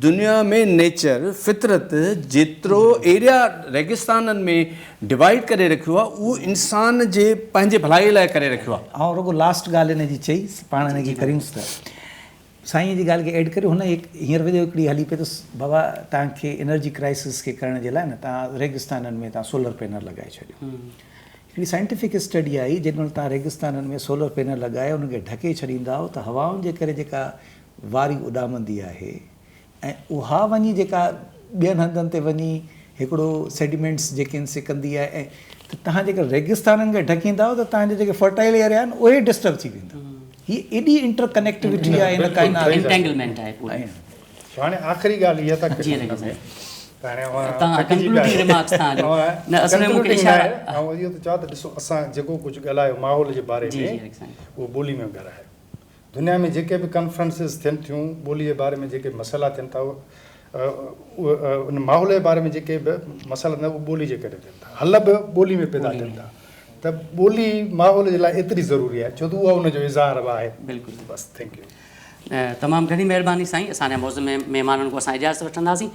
دنيا ۾ نيچر، فطرت، جيترو ايريا ريگستانن ۾ ڊوائيڊ ڪري رکيو آهي اهو انسان جي پنهنجي ڀلائي لاء ڪري رکيو آهي. آئون رڳو لاسٽ ڳالهه ان جي چئي پاڻ ان کي ڪريونس ته سائين جي ڳالهه کي ايڊ ڪريو هن هينئر وڄ هڪڙي هلي پئي ته بابا توهان کي انرجي ڪرائسس کي ڪرڻ جي لاء نه توهان ريگستانن ۾ توهان سولر پينل لڳائي ڇڏيو. هڪڙي سائنٽيفڪ اسٽڊي آئي جيڏي مهل توهان ريگستانن ۾ سولر پينل لڳائي انهن کي ڍڪي ڇڏيندا آهيو ته هوائن جي ڪري جيڪا واري اڏامندي آهي ۽ اها وڃي جيڪا ٻين هنڌن تي وڃي هڪڙو سيڊيمينٽس جيڪي آهن سي ڪندي آهي ۽ ته توهان جيڪر ريگستانن کي ڍڪيندا آهيو ته توهان جا جيڪي فرٽائل ايريا آهن اهي ڊسٽرب ٿي ويندا. هي ايڏي انٽر ڪنيڪٽيوٽي آهي هن ڪائنات ۾. انٽينگلمينٽ آهي پوري. سو هاڻي آخري ڳالهه اها ٿا ڪريون هن ۾ ته هاڻي اوهان توهان ٿڪجي پيا ڪنڪلوڊنگ آهيو. ريمارڪس توهان جو نه اصل ۾ مون کي ڪنڪلوڊنگ اشارا ناهي آئون اهو ٿو چوان ته ڏسو اسان جيڪو ڪجهه ڳالهايو ماحول جي باري جي ۾ جي سائين اهو ٻولي ۾ ڳالهايو دنيا ۾ جيڪي به ڪانفرنسز ٿين ٿيون ٻولي جي باري ۾ جيڪي به مسئلا ٿين ٿا اهي ان ماحول جي باري ۾ جيڪي به مسئلا ٿين ٿا اهي ٻولي جي ڪري ٿين ٿا حل به ٻولي ۾ پيدا ٿين ٿا ته ٻولي ماحول جي لاء ايتري ضروري آهي ڇو ته اها ان جو اظهار به آهي بلڪل بس thank you. تمام گهڻي مهرباني سائين اسان جا معزز مهمانن کان اسان اجازت وٺنداسين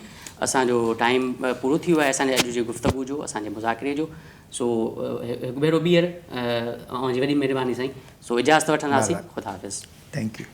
اسان جو ٽائيم پورو ٿي ويو آهي اسان جي اڄ جي گفتگو جو اسان جي مذاڪري جو سو هڪ ڀيرو ٻيهر اوهان جي وڏي مهرباني سائين سو اجازت وٺنداسين خدا حافظ. Thank you.